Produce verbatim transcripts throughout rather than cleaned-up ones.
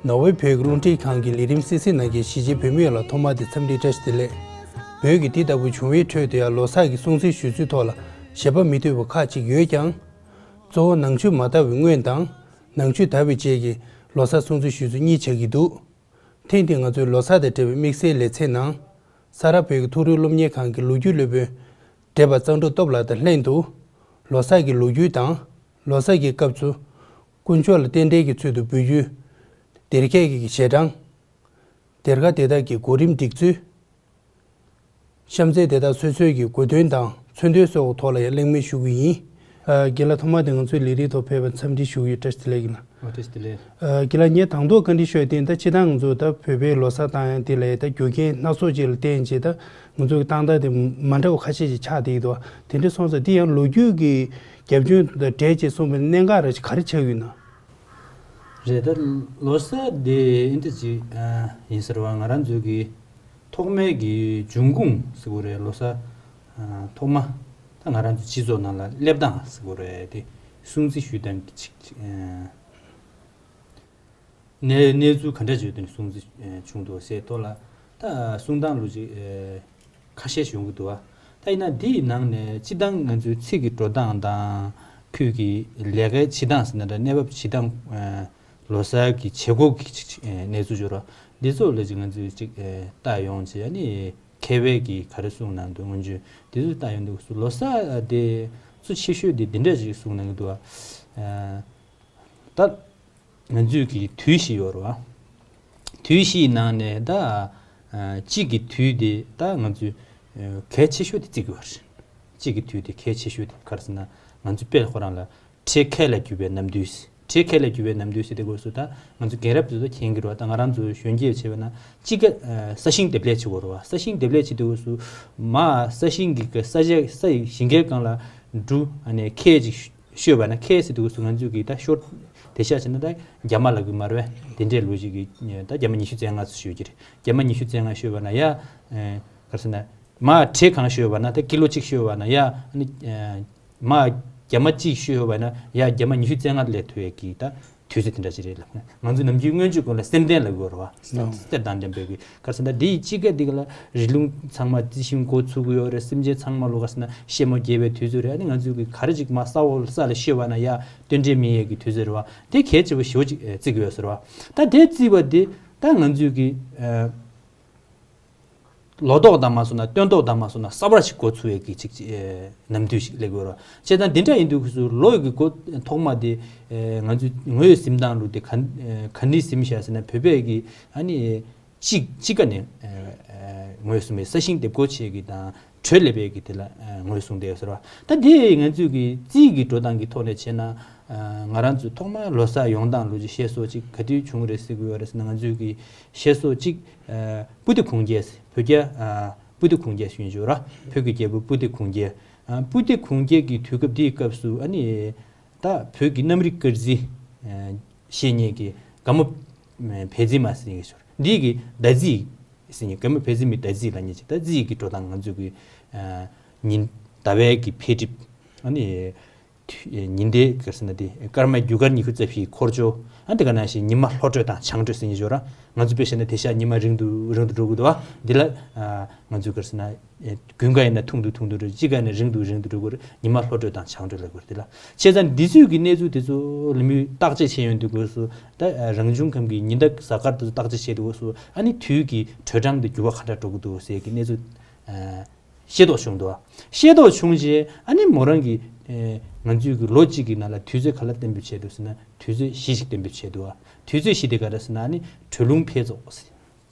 ནོར་ཝེ་བོད་ཀྱི་རླུང་འཕྲིན་ཁང་གི་ལས་རིམ་སིལ་སིལ་ནང་གི་གཞིས་བྱེས་བོད་མི་ཡོངས་ལ་ཐོག་མར་དེ་འཚམས་འདྲི་བཀྲ་ཤིས་བདེ་ལེགས། བོད་ཀྱི་དེ་ལྟ་བུ་བྱུང་བའི་ཁྲོད་དུ་ཡང་ལོ་གསར་གྱི་སྲུང་བརྩི་ཞུ་ཚུལ་ཐོག་ལ་བཞེད་པ་མི་མཐུན་པ་ཁག་ཅིག་ཡོད་ཀྱང་། གཙོ་བོ་ནང་ཆོས་མ་དར་བའི་སྔོན་དང་། ནང་ཆོས་དར་བའི་རྗེས་ཀྱི་ལོ་གསར་སྲུང་བརྩི་ཞུ་ཚུལ་གཉིས་ཆགས་ཀྱི་འདུག་ཐེངས་འདིའི་ང་ཚོའི་ལོ་གསར་དང་འབྲེལ་བའི་དམིགས་བསལ་ལེ་ཚན་ནང་། ས་རཱ་བོད་ཀྱི་མཐོ་རིམ་སློབ་གཉེར་ཁང་གི་ལོ་རྒྱུས་སློབ་དཔོན་བགྲེས་པ་གཙང་སྒྲོག་སྟོབས་ལགས་དང་ལྷན་དུ། ལོ་གསར་གྱི་ལོ་རྒྱུས་དང་། ལོ་གསར་གྱི་སྐབས་སུ། དཀོན་མཆོག་ལ་རྟེན་འབྲེལ་གྱི་ཚུལ་དུ་འབུལ་རྒྱུ། སྡེར་ཁའི་གི་ཞལ་གྲངས། སྡེར་ཁ་དེ་དག་གི་གོ་རིམ་སྒྲིག་ཚུལ། གཤམ་གསལ་དེ་དག་སོ་སོའི་གི་གོ་དོན་དང་མཚོན་དོན་སོགས་ཐོག་ལ་ཡང་གླེང་མོལ་ཞུ་གི་ཡིན། ཨ། རྒན་ལགས། ཐོག་མར་དེ་ང་ཚོའི་ལས་རིམ་ཐོག་ཕེབས་པར་འཚམས་འདྲི་ཞུ་གི་ཡོད། བཀྲ་ཤིས་བདེ་ལེགས་ཡིན་ལ། ཨོ། བཀྲ་ཤིས་བདེ་ལེགས། ཨ། རྒན་ལགས། ངས་དང་ཐོག་བཀའ་འདྲི་ཞུ་ཡ་དེ་ད་སྤྱིར་བཏང་ང་ཚོ་ད་བོད་པའི་ལོ་གསར་བཏང་ཡ་དེ་ལ་ད་རྒྱུ་རྐྱེན་སྣ་ཚོགས་ཅིག་ལ་བརྟེན་བྱས་ད་ང་ཚོ་གི་བཏང་སྟངས་དེ་མ་འདྲ་བ་ཁ་ཤས་ཅིག་ཆགས་བསྡད་ཀྱི་འདུག་དེ་འདྲ་སོང་ཙང་དེ་ཡང་ལོ་རྒྱུས་ཀྱི་རྒྱབ་ལྗོངས་དང་འབྲེལ་བྱས་གསུངས་པའི་གནད་འགག་རེ་ག་རེ་ཆགས་ཡོད་ན། རེད། ད་ལོ་གསར་དེ་འདི་ཅིག་ཨ་ཡིན་ཟེར་བ། ང་རང་ཚོའི་གི་ཐོག་མའི་གི་འབྱུང་ཁུངས་ཟེར་དགོས་རེད། ལོ་གསར་ཨ་ཐོག་མ་ད་ང་རང་ཚོའི་སྤྱི་ཚོགས་ནང་ལ་སླེབས་སྟངས་ཟེར་དགོས་རེད། དེ་སྲུང་བརྩི་ཞུ་སྟངས་ཀྱི་ཅིག་ཨ་གནས་གནས་ཚུལ་ག་འདྲ་ཅིག་ཡོད་དེ་ནས་སྲུང་བརྩི་ཨ་བྱུང་འདུག་ཟེར་ཐོག་ལ། ད་གསུང་སྟངས་ལོ་ཅིག་ཨ་ཁ་ཤས་ཤིག་ཡོང་གི་འདུག་བ། ད་ཡིན་ན་འདིའི་ནང་ནས་སྤྱིར་བཏང་ང་ཚོའི་ཚིག་གི་འགྲོ་སྟངས་དང་ཁུལ་གྱི་ལས་ཀའི་བྱེད་སྟངས་ཟེར་ན་འདྲ། གནས་བབ་བྱེད་སྟངས་ཨ་ལོ་གསར་གྱི་བྱེད་སྒོ་གི་ཅིག་ཅིག་ཨ་གནས་ཚུལ་འབྱོར་བ་འདི་ཚོ་ལ་ཅིག་ང་ཚོས་ཅིག་ཨ་ལྟ་ཡོང་བྱས། ཨ་ནི་མཁས་པས་ཀྱིས་ག་རེ་གསུངས་གནང་འདུག་སྔོན་བྱོན་འདི་ཚོ་ལྟ་ཡོང་དུས་སུ་ལོ་གསར་དེ་གཙོ་ཆེ་ཤོས་དེ་འདི་འདྲ་ཅིག་གསུངས་གནང་གི་འདུག་བ། ཨ་ད་ང་ཚོས་ཀྱི་དུས་བཞི་ཡོད་རེད་བ། དུས་བཞིའི་ནང་ནས་ད་ཨ་གཅིག་གི་དུས་དེ་ད་ང་ཚོས་ཨ་གལ་ཆེ་ཤོས་དེ་བརྩི་གི་ཡོད་རེད། གཅིག་གི་དུས་དེ་གལ་ཆེ་ཤོས་དེ་ག་རེ་ཟེར་ན། ང་ཚོ་དཔལ་ཁོ་རང་ལ་འཕྲལ་ཁ་ལ་རྒྱུ་བའི་ནམ་དུས། འཕྲལ་ཁ་ལ་རྒྱུ་བའི་ནམ་དུས་ཟེར་དེ་སྐབས་སུ་ད་ང་ཚོ་རྒན་རབས་དེ་ཚོ་མཁྱེན་གྱི་རེད་བ། ད་ང་རང་ཚོ་གཞོན་སྐྱེས་བྱས་པ་ན་གཅིག་ག་ཨ་ས་ཞིང་འདེབས་ལས་བྱེད་དགོས་རེད་བ། ས་ཞིང་འདེབས་ལས་བྱེད་དུས་སྐབས་སུ་མ་ས་ཞིང་གི་གི་ས་ཆ་ས་ཡི་ཞིང་ཁའི་སྒང་ལ་འབྲུ་ཨ་ནི་ཁལ་ཅིག་ཤོད་པ་ན། ཁལ་ཟེར་དུས་སུ་ང་ཚོས་ཀྱི་ད་ཤོར་དེ་ཤ་བྱས་ན་ད་རྒྱ་མ་ལབ་ཀྱི་མ་རེད་བས། དེ་འདྲའི་ལོ་རྒྱུས་ཀྱི་ད་རྒྱ་མ་ཉི་ཤུ་རྩ་ལྔ་ཚོ་ཤོད་ཀྱི་རེད། རྒྱ་མ་ཉི་ཤུ་རྩ་ལྔ་ཤོད་པ་ན་ཡ་ཨེ་ག་རེ་ཟེར་ན་མ་ཁྲེ་གང་ཤོད་པ་ན་ད་ཀི་ལོ་གཅིག་ཤོད་པ་ན་ཡ་ཨ་ནི་ཨེ་མ་རྒྱ་མ་གཅིག་ཤོད་པ་ན་ཡ་རྒྱ་མ་ཉི་ཤུ་རྩ་ལྔ་ལས་མཐོ་བའི་ཀྱི་ད་དུས་ཚོད་དེ་འདྲ་ཅིག་རེད་ལབ། ང་ཚོ་ནམ་རྒྱུན་སྔོན་བྱོན་ཀུན་ལ་སེམས་ལྡན་ལབ་ཀྱི་ཡོད་རེད་བ། ཨོ། གསེར་དང་ལྡན་པའི་གི་ག་རེ་ཟེར་ན་འདི་ཡི་དཔྱིད་ཀ་འདི་ག་ལ་རི་ཀླུང་ཚང་མ་རྩི་ཤིང་འགོ་ཚུགས་ཀྱི་ཡོད་རེད། སེམས་ཅན་ཚང་མ་ལོ་ག་རེ་ཟེར་ན་ཤེད་མོ་རྒྱས་པའི་དུས་ཚོད་རེད། ཨ་ནི་ང་ཚོས་གི་ག་རེ་ཅིག་མ་ས་འོག་ས་ལ་ཤོད་པ་ན་ཡ་རྟེན་འབྲེལ་མི་ཡས་ཀྱི་དུས་ཚོད་རེད་བ། དེ་གལ་ཆེ་བོ་ཞེ་བོ་ཅིག་ཨེ་བརྩི་གི་ཡོད་ཟེར་བ། ད་དེ་བརྩིས་པ་དེ་ད་ང་ཚོས་གི་ཨེ་ལོ་ཏོག་དང་མ་སོང་ན་སྟོན་ཏོག་དང་མ་སོང་ན་ས་བར་ཞིག་འགོ་ཚུགས་ཡས་ཀྱི་ཅིག་ཅིག་ཨེ་ནམ་དུས་ཤིག་སླེབས་ཀྱི་ཡོད་རེད་བ། བྱས་ཙང་འདི་འདྲ་ཡིན་དུས་སུ་ལོ་ཡི་གི་འགོ་ཐོག་མ་དེ་ཨེ་ང་ཚོས་ངོས་ཟིན་སྟངས་ལུགས་དེ་ག་ཨེ་ག་འདྲ་ཟིན་བྱས་ཟེར་ན། བོད་པའི་གི་ཨ་ནི་དཔྱིད་དཔྱིད་ཀ་ནས་ཨེ་ཨེ་ངོས་བཟུང་བའི་ས་ཞིང་འདེབས་སྐོ་བྱེད་ཀྱི་དང་དྲོད་ལེབ་པའི་གི་དེ་ལ་ཨེ་ངོས་བཟུང་བསྡད་ཡོད་ཟེར་བ། ད་དེ་ང་ཚོས་གི་རྩིས་ཀྱི་འགྲོ་སྟངས་ཀྱི་ཐོག་ནས་བྱས་ན། ཨེ་ང་རང་ཚོ་ཐོག་མར་ལོ་གསར་ཡོང་སྟངས་ལོ་རྒྱུས་བཤད་སྲོལ་ཅིག་ག་དུས་བྱུང་རེད་ཟེར་གི་ཡོད་རེད་ཟེར་ན། ང་ཚོས་གི་བཤད་སྲོལ་ཅིག་ཨེ་སྤུ་ཏི་གུང་རྒྱལ་ཟེར། བོད་རྒྱ་ཨེ་སྤུ་ཏི་གུང་རྒྱལ་ཞུ་ཡིན་ཞུ་ར། བོད་ཀྱི་རྒྱལ་པོ་སྤུ་ཏི་གུང་རྒྱལ། ཨེ་སྤུ་ཏི་གུང་རྒྱལ་གྱི་དུས་སྐབས་འདིའི་སྐབས་སུ་ཨ་ནི་ད་བོད་ཀྱི་གནམ་རིག་དཀར་རྩིས་ཨེ་བཤད་མཁན་གྱི་སྒ་མོ་ཨེ་བལ་རྩིས་མ་ཟེར་མཁན་ཞིག་ཡོད་རེད། འདི་གི་ཟླ་རྩིས་ཟེར་མཁན། སྒ་མོ་བལ་རྩིས་མའི་ཟླ་རྩིས་ལབ་མཁན་ཅིག་ད་རྩིས་ཀྱི་འགྲོ་སྟངས་ང་ཚོ་གི་ཨེ་ཉིན་ཟླ་བའི་གི་འཕེལ་འགྲིབ། ཨ་ནི་དུས་ཉི་ཟླའི་ག་རེ་ཟེར་ན་དེ་སྐར་མ་རྒྱུ་སྐར་ཉི་ཤུ་རྩ་བཞིའི་འཁོར་སྦྱོར། ཨ་དེ་ག་ནང་བཞིན་ཉི་མ་ལྷོ་བགྲོད་དང་བྱང་བགྲོད་ཟེར་མཁན་ཞིག་ཡོད་ར། ང་ཚོ་དཔེ་བཞག་ན་དེང་སང་ཉི་མ་རིང་དུ་རིང་དུ་འགྲོ་གི་འདུག་བ། འདི་ལ་ཨ་ང་ཚོས་ག་རེ་ཟེར་ན་ཨེ་དགུན་ཁ་ཡིན་ན་ཐུང་དུ་ཐུང་དུ་འགྲོ། དཔྱིད་ཀ་ཡིན་ན་རིང་དུ་རིང་དུ་འགྲོ་གི་རེད། ཉི་མ་ལྷོ་བགྲོད་དང་བྱང་བགྲོད་ལབ་དགོས་རེད་དེ་ལ། བྱས་ཙང་འདི་ཚོའི་གི་གནས་ཚུལ་དེ་ཚོ་ལ་མི་བརྟག་དཔྱད་བྱེད་ཡོང་དུས་སྐབས་སུ་ད་ཨ་རང་བྱུང་ཁམས་ཀྱི་ཉི་ཟླ་གཟའ་སྐར་དེ་ཚོ་བརྟག་དཔྱད་བྱེད་དུས་སྐབས་སུ་ཨ་ནི་དུས་ཀྱི་དྲོད་གྲང་དང་འགྱུར་བ་ག་འདྲ་འགྲོ་གི་འདུག་ཟེར་གི་གནས་ཚུལ་ཨ་ཤེས་རྟོགས་བྱུང་འདུག་ཤེས་རྟོགས་བྱུང་རྗེས་ཨ་ནི་མོ་རང་གི་ཨེ་ང་ཚོའི་གི་ལོ་གཅིག་གི་ནང་ལ་དུས་ཚོད་ག་ལ་གཏན་འབེབས་བྱས་འདུག་ཟེར་ན། དུས་ཚོད་བཞི་ཞིག་གཏན་འབེབས་བྱས་འདུག་དུས་ཚོད་བཞི་དེ་ག་རེ་ཟེར་ན་ཨ་ནི་དྲོད་རླུང་འཕེལ་ཚོགས།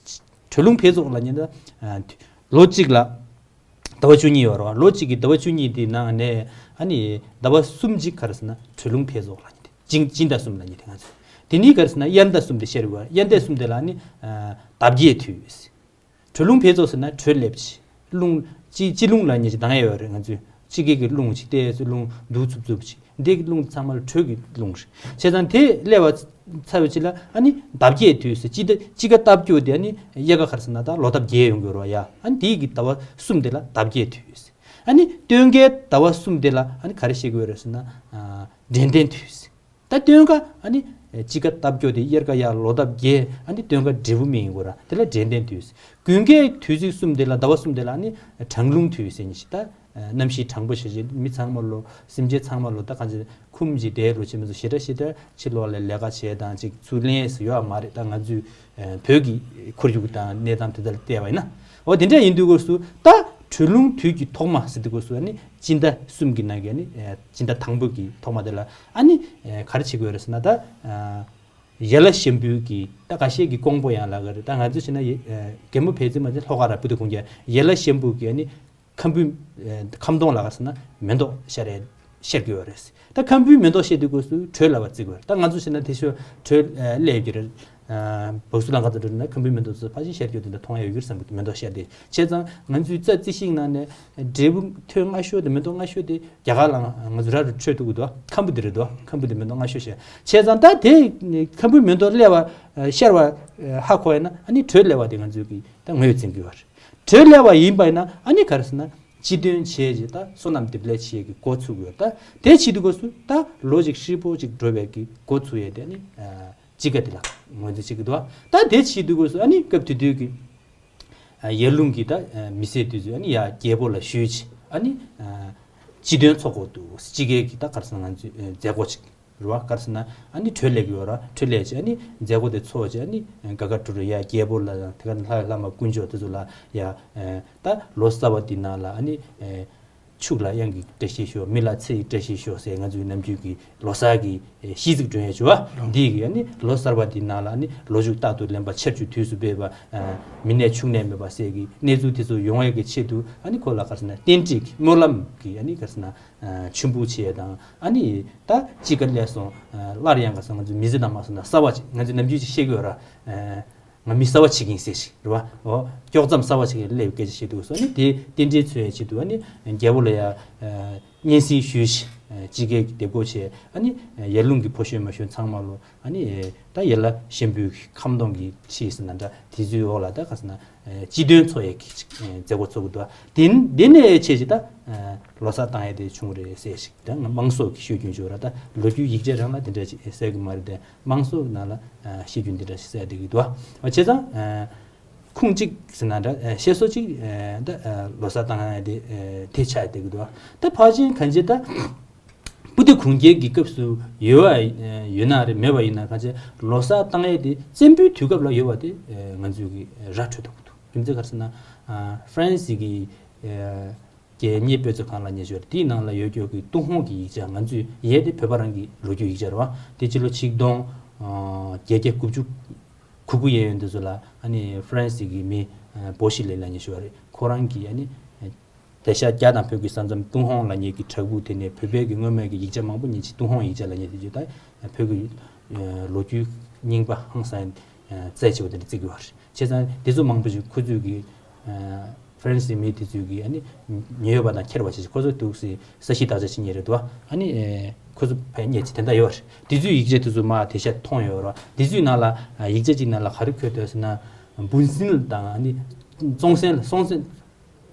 དྲོད་རླུང་འཕེལ་ཚོགས་ལབ་མཁན་ད་ཨ་ལོ་གཅིག་ལ་ཟླ་བ་བཅུ་གཉིས་ཡོད་རེད་བ། ལོ་གཅིག་གི་ཟླ་བ་བཅུ་གཉིས་དེའི་ནང་ནས་ཨ་ནི་ཟླ་བ་གསུམ་ཅིག་ག་རེ་ཟེར་ན་དྲོད་རླུང་འཕེལ་ཚོགས་ལབ་མཁན་དེ། སྤྱི་སྤྱི་ཟླ་གསུམ་ལབ་མཁན་དེ། ང་ཚོས་ དེ་ནི་ག་རེ་ཟེར་ན་དབྱར་ཟླ་གསུམ་དེ་ཤར་བ། དབྱར་ཟླ་གསུམ་དེ་ལ་ནི་ཨ་འདབ་བརྒྱད་དུས། དྲོད་རླུང་འཕེལ་ཚོགས་ཟེར་ན་དྲོད་སླེབས་ཅི། རླུང་། སྤྱི་སྤྱི་རླུང་ལབ་མཁན་ཅིག་ད་ཡོད་རེད། ང་ཚོས་སྤྱི་སྐད་ཀྱི་རླུང་ཅིག་བལྟས་ཚེ་རླུང་འདུག་འཚུབ་འཚུབ་ཅིག་འདི་གི་རླུང་ཚང་མ་ལ་དྲོད་ཀྱི་རླུང་རེད། བྱས་ཙང་དེ་སླེབས་པ་ཚར་བའི་རྗེས་ལ་ཨ་ནི་འདབ་བརྒྱད་དུས་ཟེར། དཔྱིད་ཟླ་དཔྱིད་ཀ་རྟ་བརྒྱད་དེ་ཨ་ནི་དབྱར་ཁ་ག་རེ་ཟེར་ན་ད་ལོ་འདབ་རྒྱས་ཡོང་གི་ཡོད་རེད་པ། ཡ་ཨ་ནི་དེ་གི་ཟླ་བ་གསུམ་དེ་ལ་འདབ་བརྒྱད་དུས་ཟེར། ཨ་ནི་སྟོན་ཁའི་ཟླ་བ་གསུམ་དེ་ལ་ཨ་ནི་ག་རེ་བཤད་ཀྱི་ཡོད་རེད་ཟེར་ན་ཨ་དྲན་རྟེན་དུས་ཟེར། ད་སྟོན་ཁ་ཨ་ནི་དཔྱིད་ཀ་རྟ་བརྒྱད་དེ། དབྱར་ཁ་ཡར་ལོ་འདབ་རྒྱས། ཨ་ནི་སྟོན་ཁ་འབྲས་བུ་སྨིན་གྱི་ཡོད་རེད་པ། དེ་ལ་དྲན་རྟེན་དུས། དགུན་ཁའི་དུས་ཚིགས་གསུམ་དེ་ལ། ཟླ་བ་གསུམ་དེ་ལ་ཨ་ནི་གྲང་རླུང་དུས་ཟེར་མཁན་ཅིག་ད་གནམ་གཤིས་གྲང་པོ་ཞེ་ཅིག་མི་ཚང་མ་ལོ། སེམས་ཅན་ཚང་མ་ལོ་ད་གང་ཅི་ཁུམ་ཅིག་བསྡད་ལོ་ཅི་མི་ཚོ་ཞེ་དྲག་ཞེ་དྲག་ཕྱི་ལོགས་ལ་ལས་ཀ་བྱེད་དང་ཅིག་ཚུར་ལེན་ཟེར་ཡོད་མ་རེད། ད་ང་ཚོའི་ཨ་བོད་ཀྱི་ཁོར་ཡུག་དང་གནས་སྟངས་དེ་ལྟར་བལྟས་པ་ཡིན་ན། འོ་དེ་འདྲ་ཡིན་དུས་སྐབས་སུ་ད་དྲོད་རླུང་དུས་ཀྱི་ཐོག་མ་ཟེར་དུས་སྐབས་སུ་ཨ་ནི་སྤྱི་ཟླ་གསུམ་གྱི་ནང་གི་ཨ་ནི་ཨ་སྤྱི་ཟླ་དང་པོ་གི་ཐོག་མ་དེ་ལ་ཨ་ནི་ཨ་ག་རེ་བྱེད་དགོས་རེད་ཟེར་ན། ད་ཨ་ཡ་ལ་གཤམ་འབུལ་གྱི། ད་ཁ་ཤས་ཀྱིས་ཀོང་པོ་ཡང་ལབ་ཀྱི་རེད། ད་ང་ཚོས་བྱས་ན་ཡ་ཨ་རྒན་མོ་བལ་རྩེ་མ་ཚེ་ལྷོ་ཁ་ར་སྤུ་ཏི་གུང་རྒྱལ། ཡ་ལ་གཤམ་འབུལ་གྱི་ཨ་ནི་ཁམ་བུའི་ཨ་ཁམ་སྡོང་ལ་ག་རེ་ཟེར་ན་མེ་ཏོག་ཤར་རེད། ཤར་གྱི་ཡོད་རེད། ད་ཁམ་བུའི་མེ་ཏོག་ཤར་དུས་སྐབས་སུ་དྲོད་ལབ་པ་བརྩི་དགོས་རེད། ད་ང་ཚོ་བྱས་ན་དེ་ཤོད་དྲོད་ཨ་སླེབས་ཀྱི་རེད། ཨ་བག་སུ་ལང་ཁ་དང་འགྲོ་ན་ཁམ་བུའི་མེ་ཏོག་ཚོ་ཕལ་ཆེར་ཤར་གྱི་ཡོད་དེ་འདྲ་མཐོང་ཡ་ཡོད་ཀྱི་རེད་བསམ་གྱི་འདུག་མེ་ཏོག་ཤར་དེ། བྱས་ཙང་ང་ཚོའི་རྩ་རྩི་ཤིང་ནང་ནས་འབྲས་བུ་ཐོན་སྔ་ཤོས་དེ། མེ་ཏོག་སྔ་ཤོས་དེ་རྒྱ་གར་ལ་ང་ཚོ་ར་རུ་འཕྲོད་ཐུབ་ཀྱི་འདུག་ཁམ་བུ་དེ་རེད་འདུག་ཁམ་བུ་དེ་མེ་ཏོག་སྔ་ཤོས་ཤར། བྱས་ཙང་ད་དེ་ཁམ་བུའི་མེ་ཏོག་སླེབས་པ་ཤར་བ་ཧ་གོ་ཡ་ན་ཨ་ནི་དྲོད་སླེབས་པ་དེ་ང་ཚོས་ཀྱི་ད་ངོས་འཛིན་གྱི་ཡོད་རེད། དྲོད་སླེབས་པ་ཡིན་པ་ཡིན་ན་ཨ་ནི་ག་རེ་ཟེར་ན་སྤྱི་དོན་བྱས་རྗེས་ད་སོ་ནམ་འདེབས་ལས་བྱེད་ཀྱི་འགོ་ཚུགས་དགོས། ད་དེ་བྱེད་དུས་སྐབས་སུ་ད་ལོ་གཅིག་ཧྲིལ་པོ་གཅིག་འགྲོ་བའི་གི་འགོ་ཚུགས་ཡས་དེ་ནི་དཔྱིད་ཀ་དེ་ལ་ངོས་འཛིན་བྱེད་ཀྱི་འདུག་ད་དེ་བྱེད་དུས་སྐབས་སུ་ཨ་ནི་སྐབས་དེ་དུས་ཀྱི་ཡར་ཀླུང་གི་ད་མི་སེར་དེ་ཚོས་ཨ་ནི་ཡར་རྒྱལ་པོ་ལ་ཞུས་བྱས་ཨ་ནི་སྤྱི་དོན་ཚོགས་དགོས་འདུག་སྤྱི་སྒེར་གྱི་ད་ག་རེ་ཟེར་ན་ང་ཚོའི་མཛད་སྒོ་ཅིག་རེད་བ། ག་རེ་ཟེར་ན་ཨ་ནི་དྲོད་སླེབས་ཀྱི་ཡོད་ར། དྲོད་སླེབས་བྱས་ཨ་ནི་མཛད་སྒོ་དེ་ཚོགས་བྱས་ཨ་ནི་དགའ་དགའ་སྤྲོ་སྤྲོ་ཡ་རྒྱལ་པོ་ལ་དང་དེ་ག་ལྷ་ལྷ་མ་དཀོན་མཆོག་དེ་ཚོ་ལ་ཡ་ད་ལོ་གསར་པ་འདི་ནང་ལ་ཨ་ནི་ཕྱུགས་ལ་གཡང་གི་བཀྲ་ཤིས་ཤོག་མི་ལ་ཚེ་ཡི་བཀྲ་ཤིས་ཤོག་ཟེར་ང་ཚོའི་ནམ་རྒྱུན་གྱི་ལོ་གསར་གྱི་གཞས་ཚིག་སྒྲོན་ཡས་བྱུ་བ་འདི་གི་ཨ་ནི་ལོ་གསར་པ་འདི་ནང་ལ་ཨ་ནི་ལོ་ཕྱུགས་རྟག་ཏུ་ལེན་པ། ཆར་ཆུ་དུས་སུ་འབེབས་པ། མི་ནད་ཕྱུགས་ནད་མེད་པ་ཟེར་གྱི་གནས་ཚུལ་དེ་ཚོ་ཡོང་ཡས་ཀྱི་ཆེད་དུ་ཨ་ནི་ཁོ་ལ་ག་རེ་ཟེར་ན་རྟེན་འབྲེལ་གྱི་སྨོན་ལམ་གྱི་ཨ་ནི་ག་རེ་ཟེར་ན། ཆུ་འབུ་ཆེ་དང་ཨ་ནི་ད་དཔྱིད་ཀ་སླེབས་སོང་། སླར་ཡང་ག་ཟེར་ང་ཚོ་མི་ཚེ་དང་མ་སོང་ན་གསར་བ་ཅིག་ང་ཚོས་ནམ་རྒྱུན་ཅིག་བཤད་ཀྱི་ཡོད་ར། ང་མི་གསར་བ་བྱེད་ཀྱིན་ཟེར་ཞིག་རེད་བ། འོ་དཀྱོག་མཚམས་གསར་བ་ཅིག་སླེབས་སྐད་ཆ་བཤད་འདུག་སོ་ནི་དེ་རྟེན་འབྲེལ་མཚོན་ཡའི་ཆེད་དུ་ཨ་ནི་རྒྱལ་པོ་ལ་ཡ་སྙན་སེང་ཞུས་ཤིག་དཔྱིད་ཀའི་འདེབས་སྒོ་བྱས་ཨ་ནི་ཡར་ཀླུང་གི་ཕོ་གཞོན་མ་གཞོན་ཚང་མ་ལོ། ཨ་ནི་ད་ཡར་ལ་གཤམ་འབུལ་གྱི་ཁམ་སྡོང་གི་ཕྱིས་ཟེར་ན་འདྲ་དེ་ཚོའི་འོག་ལ་ད་ག་ཟེར་ན་སྤྱི་དོན་ཚོགས་ཡས་ཀྱི་མཛད་སྒོ་ཚོགས་ཀྱི་འདུག་དེ་འདི་ནས་ཆེ་ཆེ་ད་ལོ་གསར་བཏང་ཡས་དེ་བྱུང་རེད་ཟེར་ཞིག་ད་ང་དམངས་སྲོལ་གྱི་ཤོད་རྒྱུན་བྱུང་ར། ད་ལོ་རྒྱུས་ཡིག་ཆ་རང་ལ་དེ་འདྲ་ཅིག་གསལ་གྱི་མ་རེད་དེ་དམངས་སྲོལ་ནང་ལ་ཤེས་རྒྱུན་དེ་འདྲ་ཞིག་གསལ་བསྡད་ཀྱི་འདུག་བྱས་ཙང་ཁུངས་གཅིག་ཟེར་ན་འདྲ་བཤད་སྲོལ་གཅིག་ད་ལོ་གསར་བཏང་ཡས་དེ་དེ་ཆགས་བསྡད་ཀྱི་འདུག་ད་ཕལ་ཆེར་གང་ཅི་ད། སྤུ་ཏི་གུང་རྒྱལ་གྱི་སྐབས་སུ་ཡོད་པ་ཡོད་ན་རེད། མེད་པ་ཡིན་ན་གང་ཅི་ལོ་གསར་བཏང་ཡས་དེ་བཙན་པོའི་དུས་སྐབས་ལ་ཡོད་པ་དེ་ང་ཚོས་ཀྱི་ར་འཕྲོད་ཐུབ་ཀྱི་འདུག་རྒྱུ་མཚན་ག་རེ་ཟེར་ན། ཧྥ་རན་སི་གི་རྒྱལ་གཉེར་དཔེ་མཛོད་ཁང་ལབ་མཁན་ཞིག་ཡོད་རེད། དེའི་ནང་ལ་ཡོད་རྒྱུ་གི་ཏུན་ཧོང་གི་ཡིག་ཆ་ང་ཚོས་ཡས་དེ་བོད་པ་རང་གི་ལོ་རྒྱུས་ཡིག་ཆ་རེད་བ། དེ་སྤྱི་ལོ་ཆིག་སྟོང་བརྒྱད་བརྒྱ་དགུ་བཅུ་གོ་དགུ་ཡས་ཡོད་འདི་ཚོ་ལ་ཨ་ནི་ཧྥ་རན་སི་གི་མི་བོ་ཤི་ལེ་ལབ་མཁན་ཞིག་ཡོད་རེད། ཁོ་རང་གིས་ཨ་ནི། དེང་སང་རྒྱ་དང་བོད་ཀྱི་ས་མཚམས་ཏུན་ཧོང་ལབ་མཁན་གྱི་བྲག་ཕུག་དེ་ནས་བོད་པའི་གི་སྔོན་མའི་གི་ཡིག་ཆ་མང་པོ་རྙེད་ཅིང་ཏུན་ཧོང་ཡིག་ཆ་ལབ་མཁན་དེ་ཚོ་ད་བོད་ཀྱི་ལོ་རྒྱུས་རྙིང་པ་ཧང་སང་རྩད་ཆེ་བ་དེ་འདྲ་བརྩི་གི་ཡོད་རེད། བྱས་ཙང་དེ་ཚོ་མང་པོ་ཞིག་ཁོ་ཚོས་གི་ཧྥ་རན་སི་མི་དེ་ཚོས་གི་ཨ་ནི་ཉེན་ཡོད་པ་དང་ཁྱེར་བ་བྱས་ཁོ་ཚོ་འདུག་སེ་ས་གཞི་བརྟག་དཔྱད་བྱེད་མཁན་རེད་འདུག་ཨ་ནི་ཁོ་ཚོ་ཕར་རྙེད་ཅིག་དེ་འདྲ་ཡོད་རེད། དེ་ཚོའི་ཡིག་ཆ་དེ་ཚོ་མར་དེང་སང་མཐོང་ཡོད་རེད། དེ་ཚོའི་ནང་ལ་ཡིག་ཆ་གཅིག་ནང་ལ་ག་རེ་འཁོད་འདུག་ཟེར་ན་འབུ་སྲིན་དང་ཨ་ནི་ཙོང་ཟན་ལ་སོང་ཟན།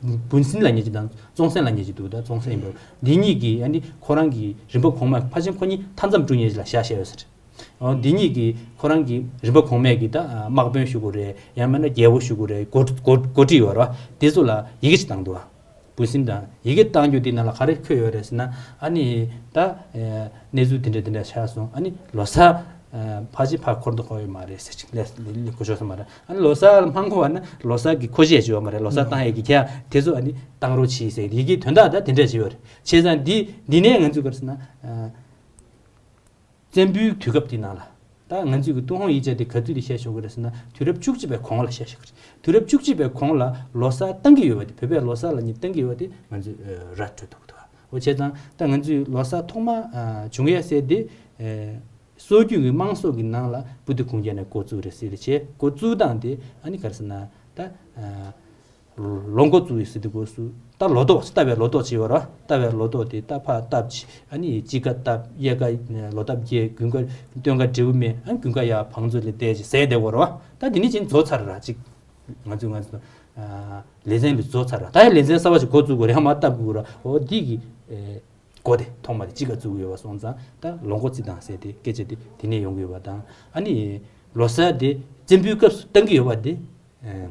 འབུ་སྲིན་ལབ་མཁན་ཅིག་དང་ཙོང་ཟན་ལབ་མཁན་ཅིག་འདུག་ད་ཙོང་ཟན་ཡིན་པ་འདི་གཉིས་ཀྱིས་ཨ་ནི་ཁོ་རང་གི་རིམ་པ་གོང་མ་ཕལ་ཆེར་ཁོ་གཉིས་མཐའ་མཚམས་དཀྲུག་མཁན་ཅིག་ལ་བཞག་བཞག་ཡོད་ཟེར། འོ་འདི་གཉིས་ཀྱིས་ཁོ་རང་གི་རིམ་པ་གོང་མའི་གི་ད་དམག་དཔོན་ཞུ་དགོས་རེད། ཡང་མིན་ན་རྒྱལ་པོ་ཞུ་དགོས་རེད། འགོ་འགོ་འགོ་ཁྲིད་ཡོད་རེད་བ། དེ་ཚོ་ལ་ཡི་གེ་ཅིག་བཏང་འདུག་བ། འབུ་སྲིན་དང་ཡི་གེ་བཏང་རྒྱུ་དེ་ནང་ལ་ག་རེ་འཁོད་ཡོད་རེད་ཟེར་ན། ཨ་ནི་ད་གནས་ཚུལ་དེ་འདྲ་དེ་འདྲ་ཆགས་སོང་། ཨ་ནི་ལོ་གསར་ཕལ་ཆེར་ཕར་འཁོར་དུ་འཁོར་ཡོད་མ་རེད་ཟེར་ཅིག་ལས་ལས་གོ་ཆོད་སོང་མ་རེད། ཨ་ནི་ལོ་གསར་མ་འཁོར་བ་ན་ལོ་གསར་གྱི་མཁོ་ཆས་ཅིག་ཡོད་མ་རེད། ལོ་གསར་བཏང་ཡས་ཀྱི་ཁྱེད་དེ་ཚོ་ཨ་ནི་བཏང་རོགས་གྱིས་ཟེར་ཡི་གེ་དོན་དག་ད་དེ་འདྲ་ཅིག་ཡོད་རེད། བྱས་ཙང་འདི་འདི་ནས་ང་ཚོས་ག་རེ་ཟེར་ན། བཙན་པོའི་དུས་སྐབས་དེའི་ནང་ལ། ད་ང་ཚོས་ཀྱི་ཏུན་ཧོང་ཡིག་ཆ་དེ་ག་དུས་དེ་བཤད་ཆོག་གི་རེད་ཟེར་ན་དུས་རབས་བཅུ་གཅིག་པའི་གོང་ལ་བཤད་ཆོག་གི་རེད། དུས་རབས་བཅུ་གཅིག་པའི་གོང་ལ་ལོ་གསར་བཏང་གི་ཡོད་པ་དེ་བོད་པས་ལོ་གསར་ལབ་མཁན་བཏང་གི་ཡོད་པ་དེ་ང་ཚོས་ར་འཕྲོད་ཐུབ་ཀྱི་འདུག་འོ་བྱས་ཙང་ད་ང་ཚོས་ལོ་གསར་ཐོག་མ་བྱུང་ཡ་ཟེར་དེ། སྲོལ་རྒྱུན་གྱི་དམངས་སྲོལ་གྱི་ནང་ལ་པུ་ཏི་གུང་རྒྱལ་ནས་འགོ་བཙུགས་རེད་ཟེར་རེད་བྱས། འགོ་བཙུགས་སྟངས་དེ་ཨ་ནི་ག་རེ་ཟེར་ན་ད། ལོ་འགོ་བཙུགས་ཡོད་ཟེར་དུས་སྐབས་སུ་ད་ལོ་ཏོག་བཏབ་པའི་ལོ་ཏོག་བྱེད་པ་ར། བཏབ་པའི་ལོ་ཏོག་དེ་ད་ཕར་བཏབ་ཅི། ཨ་ནི་དཔྱིད་ཀ་བཏབ། དབྱར་ཀ་ལོ་འདབ་རྒྱས། དགུན་ཁ་སྟོན་ཁ་འབྲས་བུ་སྨིན། ཨ་ནི་དགུན་ཁ་ཡར་བང་མཛོད་ལ་བསྡད་ཅི་ཟེར་བསྡད་དགོས་ར་བ། ད་དེ་ནི་ཅིག་རྫོགས་ཚར་ར་ཅིག་ང་ཚོས་ང་ཚོ་ལེ་ཚན་ལ་རྫོགས་ཚར་ར། ད་ཡང་ལེ་ཚན་གསར་པ་ཞིག་འགོ་བཙུགས་དགོས་རེད། ཡང་མར་བཏབ་དགོས་ར། འོ་འདི་གི་འགོ་དེ་ཐོག་མ་དེ་དཔྱིད་ཀ་བཙུགས་ཡོད་པ་སོང་ཙང་ད་ལོ་འགོ་བརྩི་སྟངས་ཟེར་དེ་སྐད་ཆ་དེ་དེ་ནས་ཡོང་གི་ཡོད་པ་དང་། ཨ་ནི་ལོ་གསར་དེ་བཙན་པོའི་སྐབས་སུ་བཏང་གི་ཡོད་པ་དེ།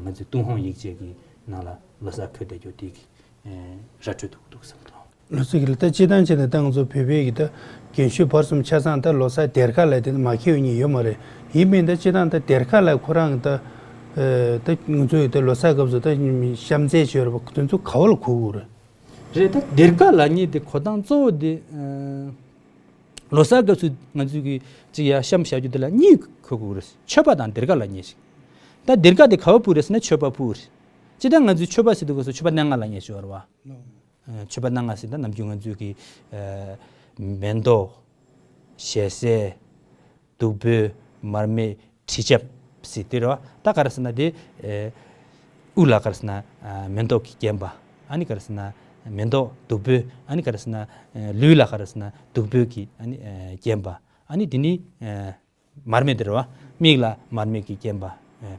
ང་ཚོའི་ཏུན་ཧོང་ཡིག་ཆ་གི་ནང་ལ་ལོ་གསར་འཁོད་བསྡད་རྒྱུ་དེ་གི་ར་འཕྲོད་འདུག་འདུག་བསམ་གི་འདུག་ལོ་གསར་གི་ལ་ད་སྤྱིར་བཏང་བྱས་ན་ད་ང་ཚོ་བོད་པའི་གི་ད་རྒན་ཤོས་བར་གསུམ་ཆ་ཚང་ད་ལོ་གསར་སྡེར་ཁ་ལ་དེ་ནི་མ་འཁེལ་བའི་གཉིས་ཡོད་མ་རེད། ཡིན་མིན་ད་སྤྱིར་བཏང་ད་སྡེར་ཁ་ལ་ཁོ་རང་གི་ད་ད་ང་ཚོའི་ད་ལོ་གསར་སྐབས་སུ་ད་གཤམ་འཚལ་བྱས་རེད་པ། དེ་ཚོ་ག་བ་ལ་གོ་དགོས་རེད། རེད། ད་སྡེར་ཁ་ལབ་མཁན་དེ་གོ་སྟངས་གཙོ་བོ་དེ། ལོ་གསར་སྐབས་སུ་ང་ཚོས་ཀྱི་ཅིག་ཡར་གཤམ་བཞག་རྒྱུ་དེ་ལ་གཉིས་གོ་དགོས་རེད། མཆོད་པ་དང་སྡེར་ཁ་ལབ་མཁན་ཞིག་ད་སྡེར་ཁ་དེ་ག་བ་ཕུལ་རེད་ཟེར་ན་མཆོད་པ་ཕུལ་རེད། སྤྱིར་བཏང་ང་ཚོས་མཆོད་པ་ཟེར་དུས་སྐབས་སུ་མཆོད་པ་སྣ་ལྔ་ལབ་མཁན་ཞིག་ཡོད་རེད་བ། མཆོད་པ་སྣ་ལྔ་ཟེར་ན་ནམ་རྒྱུན་ང་ཚོས་ཀྱི་མེ་ཏོག་ཞལ་ཟས། བདུག་སྤོས། མར་མེ། དྲི་ཆབ་ཟེར་དེ་རེད་བ། ད་ག་རེ་ཟེར་ན་དེ་དབུ་ལ་ག་རེ་ཟེར་ན་མེ་ཏོག་གིས་བརྒྱན་པ། ཨ་ནི་ག་རེ་ཟེར་ན་མེ་ཏོག་བདུག་སྤོས། ཨ་ནི་ག་རེ་ཟེར་ན་ལུས་ལ་ག་རེ་ཟེར་ན་བདུག་སྤོས་ཀྱིས་ཨ་ནི་བརྒྱན་པ། ཨ་ནི་དེ་ནི་མར་མེ་དེ་རེད་བ། མིག་ལ་མར་མེ་གིས་བརྒྱན་པ།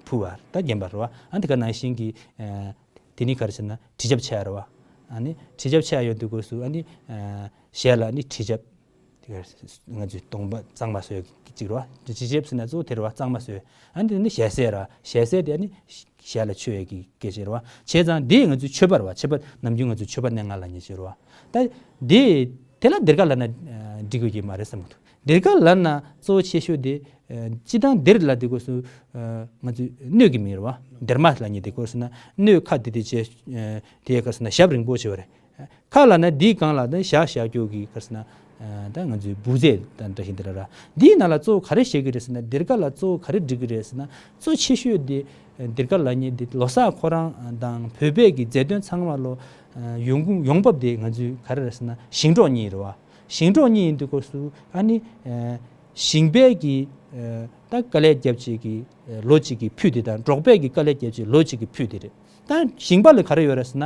ཕུལ་བ་ད་བརྒྱན་པ་རེད་བ། ཨ་ནི་དེ་ག་ནང་བཞིན་གྱི་དེ་ནི་ག་རེ་ཟེར་ན་དྲི་ཆབ་ཕྱེ་རེད་བ། ཨ་ནི་དྲི་ཆབ་ཕྱེ་ཡོང་དུས་སྐབས་སུ་ཨ་ནི་ཞལ་ལ་ཨ་ནི་དྲི་ཆབ། དེ་ག་ང་ཚོས་གདོང་པ་གཙང་མ་བཟོས་ཀྱི་ཅིག་རེད་བ། དྲི་ཆབ་ཟེར་ན་གཙོ་བོ་དེ་རེད་བ། གཙང་མ་བཟོས། ཨ་ནི་དེ་ནི་ཞལ་ཟས་ར། ཞལ་ཟས་དེ་ཨ་ནི་ཞལ་ལ་མཆོད་ཡས་ཀྱི་སྐད་ཆ་རེད་བ། བྱས་ཙང་དེ་ང་ཚོའི་མཆོད་པ་རེད་བ། མཆོད་པ་ནམ་རྒྱུན་ང་ཚོས་མཆོད་པ་སྣ་ལྔ་ལབ་མཁན་ཞིག་རེད་བ། ད་དེ་དེ་ལ་སྡེར་ཁ་ལབ་ན་འགྲིག་གི་མ་རེད་བསམ་གི་འདུག་སྡེར་ཁ་ལབ་ན་གཙོ་བོ་ཆེ་ཤོས་དེ་སྤྱིར་བཏང་སྡེར་ལབ་དུས་སྐབས་སུ་ང་ཚོའི་སྣོད་ཀྱི་མིང་རེད་བ། སྡེར་མ་ལབ་མཁན་དེ་སྐབས་སུ་ན་སྣོད་ཁ་དེ་དེ་བྱས། དེ་ག་རེ་ཟེར་ན་ཞབས་རིང་པོ་བྱས་པ་རེད། ཁ་ལབ་ན་འདིའི་སྒང་ལ་ད་ཞག་ཞག་རྒྱུ་གི་ག་རེ་ཟེར་ན། ད་ང་ཚོའི་འབུ་རྫས་དང་འདྲ་ཞིག་འདི་ལ་ར། འདིའི་ནང་ལ་གཙོ་བོ་ག་རེ་བཤད་ཀྱི་རེད་ཟེར་ན། སྡེར་ཁ་ལ་གཙོ་བོ་ག་རེ་འབྲི་གི་རེད་ཟེར་ན། གཙོ་ཆེ་ཤོས་དེ་སྡེར་ཁ་ལབ་མཁན་དེ་ལོ་གསར་ཁོ་རང་དང་བོད་པའི་གི་མཛད་དོན་ཚང་མ་ལོ་ཡོང་ཁུངས་ཡོང་འབབ་དེ་ང་ཚོའི་ག་རེ་རེད་ཟེར་ན་ཞིང་འབྲོག་གཉིས་རེད་བ། ཞིང་འབྲོག་གཉིས་ཡིན་དུས་སྐབས་སུ་ཨ་ནི་ཞིང་པའི་གི་ད་དཀའ་ལས་བརྒྱབ་བྱས་ཀྱི་ལོ་གཅིག་གི་ཕུད་དེ་དང་འབྲོག་པའི་གི་དཀའ་ལས་བརྒྱབ་བྱས་ལོ་གཅིག་གི་ཕུད་དེ་རེད། ད་ཞིང་པ་ལ་ག་རེ་ཡོད་རེད་ཟེར་ན།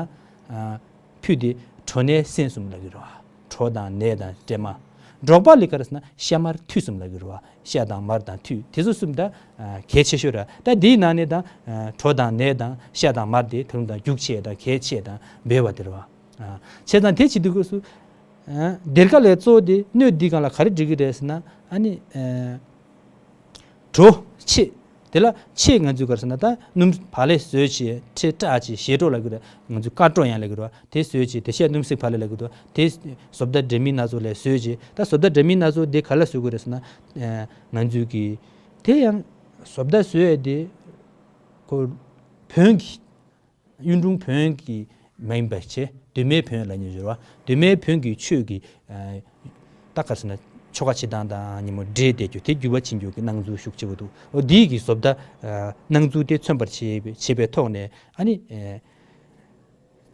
ཕུད་དེ་གྲོ་ནས་སྲན་གསུམ་ལབ་ཀྱི་རེད་བ། གྲོ་དང་ནས་དང་སྲན་མ། འབྲོག་པ་ལ་ག་རེ་ཟེར་ན་ཤ་མར་ཐུད་གསུམ་ལབ་ཀྱི་རེད་བ། ཤ་དང་མར་དང་ཐུད་དེ་ཚོ་གསུམ་ད་གལ་ཆེ་ཤོས་རེད། ད་དེའི་ནང་ནས་ད་གྲོ་དང་ནས་དང་ཤ་དང་མར་དེ་ད་རུང་ད་རྒྱུག་ཆེ་དང་གལ་ཆེ་དང་འབེལ་བ་དེ་རེད་བ། བྱས་ཙང་དེ་བྱེད་དུས་སྐབས་སུ་སྡེར་ཁ་ལ་གཙོ་བོ་དེ་སྣོད་འདིའི་སྒང་ལ་ག་རེ་འབྲི་གི་རེད་ཟེར་ན། ཨ་ནི། གྲོ་ཕྱེ། དེ་ལ་ཕྱེ་ང་ཚོས་ག་རེ་ཟེར་ན་ད་སྣུམ་བག་ལེབ་བཟོས་བྱས་ཁྲེ་ཀྲག་བྱས་ཞེ་གྲོགས་ལབ་ཀྱི་རེད། ང་ཚོས་ཀ་གྲོ་ཡང་ལབ་ཀྱི་རེད་བ། དེ་བཟོས་བྱས་དེ་བྱས་སྣུམ་སིག་བག་ལེབ་ལབ་ཀྱི་འདུག་དེ་བཟོ་ལྟ་འདྲ་མིན་སྣ་ཚོགས་ལ་བཟོས་བྱས། ད་བཟོ་ལྟ་འདྲ་མིན་སྣ་ཚོགས་དེ་ག་ལ་བཟོ་དགོས་རེད་ཟེར་ན། ང་ཚོས་ཀྱི་དེ་ཡང་བཟོ་ལྟ་བཟོ་ཡས་དེ་ཁོ་བོན་གྱི་གཡུང་དྲུང་བོན་གྱི་མ་ཡིན་པ་བྱས་གདོད་མའི་བོན་ལབ་མཁན་ཡོད་རེད་བ། གདོད་མའི་བོན་གྱི་ཆོས་ཀྱི་ད་ག་རེ་ཟེར་ན་ཆོ་ག་བྱེད་སྟངས་དང་ཉིན་མོ་འབྲས་དེ་རྒྱུ་དེ་འགྱུར་བ་ཕྱིན་རྒྱུ་གི་སྣང་ཚུལ་ཤུགས་ཆེ་པོ་འདུག་འོ་འདིའི་གི་བཟོ་ལྟ་སྣང་ཚུལ་དེ་མཚོན་པར་བྱེད་པའི་ཐོག་ནས་ཨ་ནི་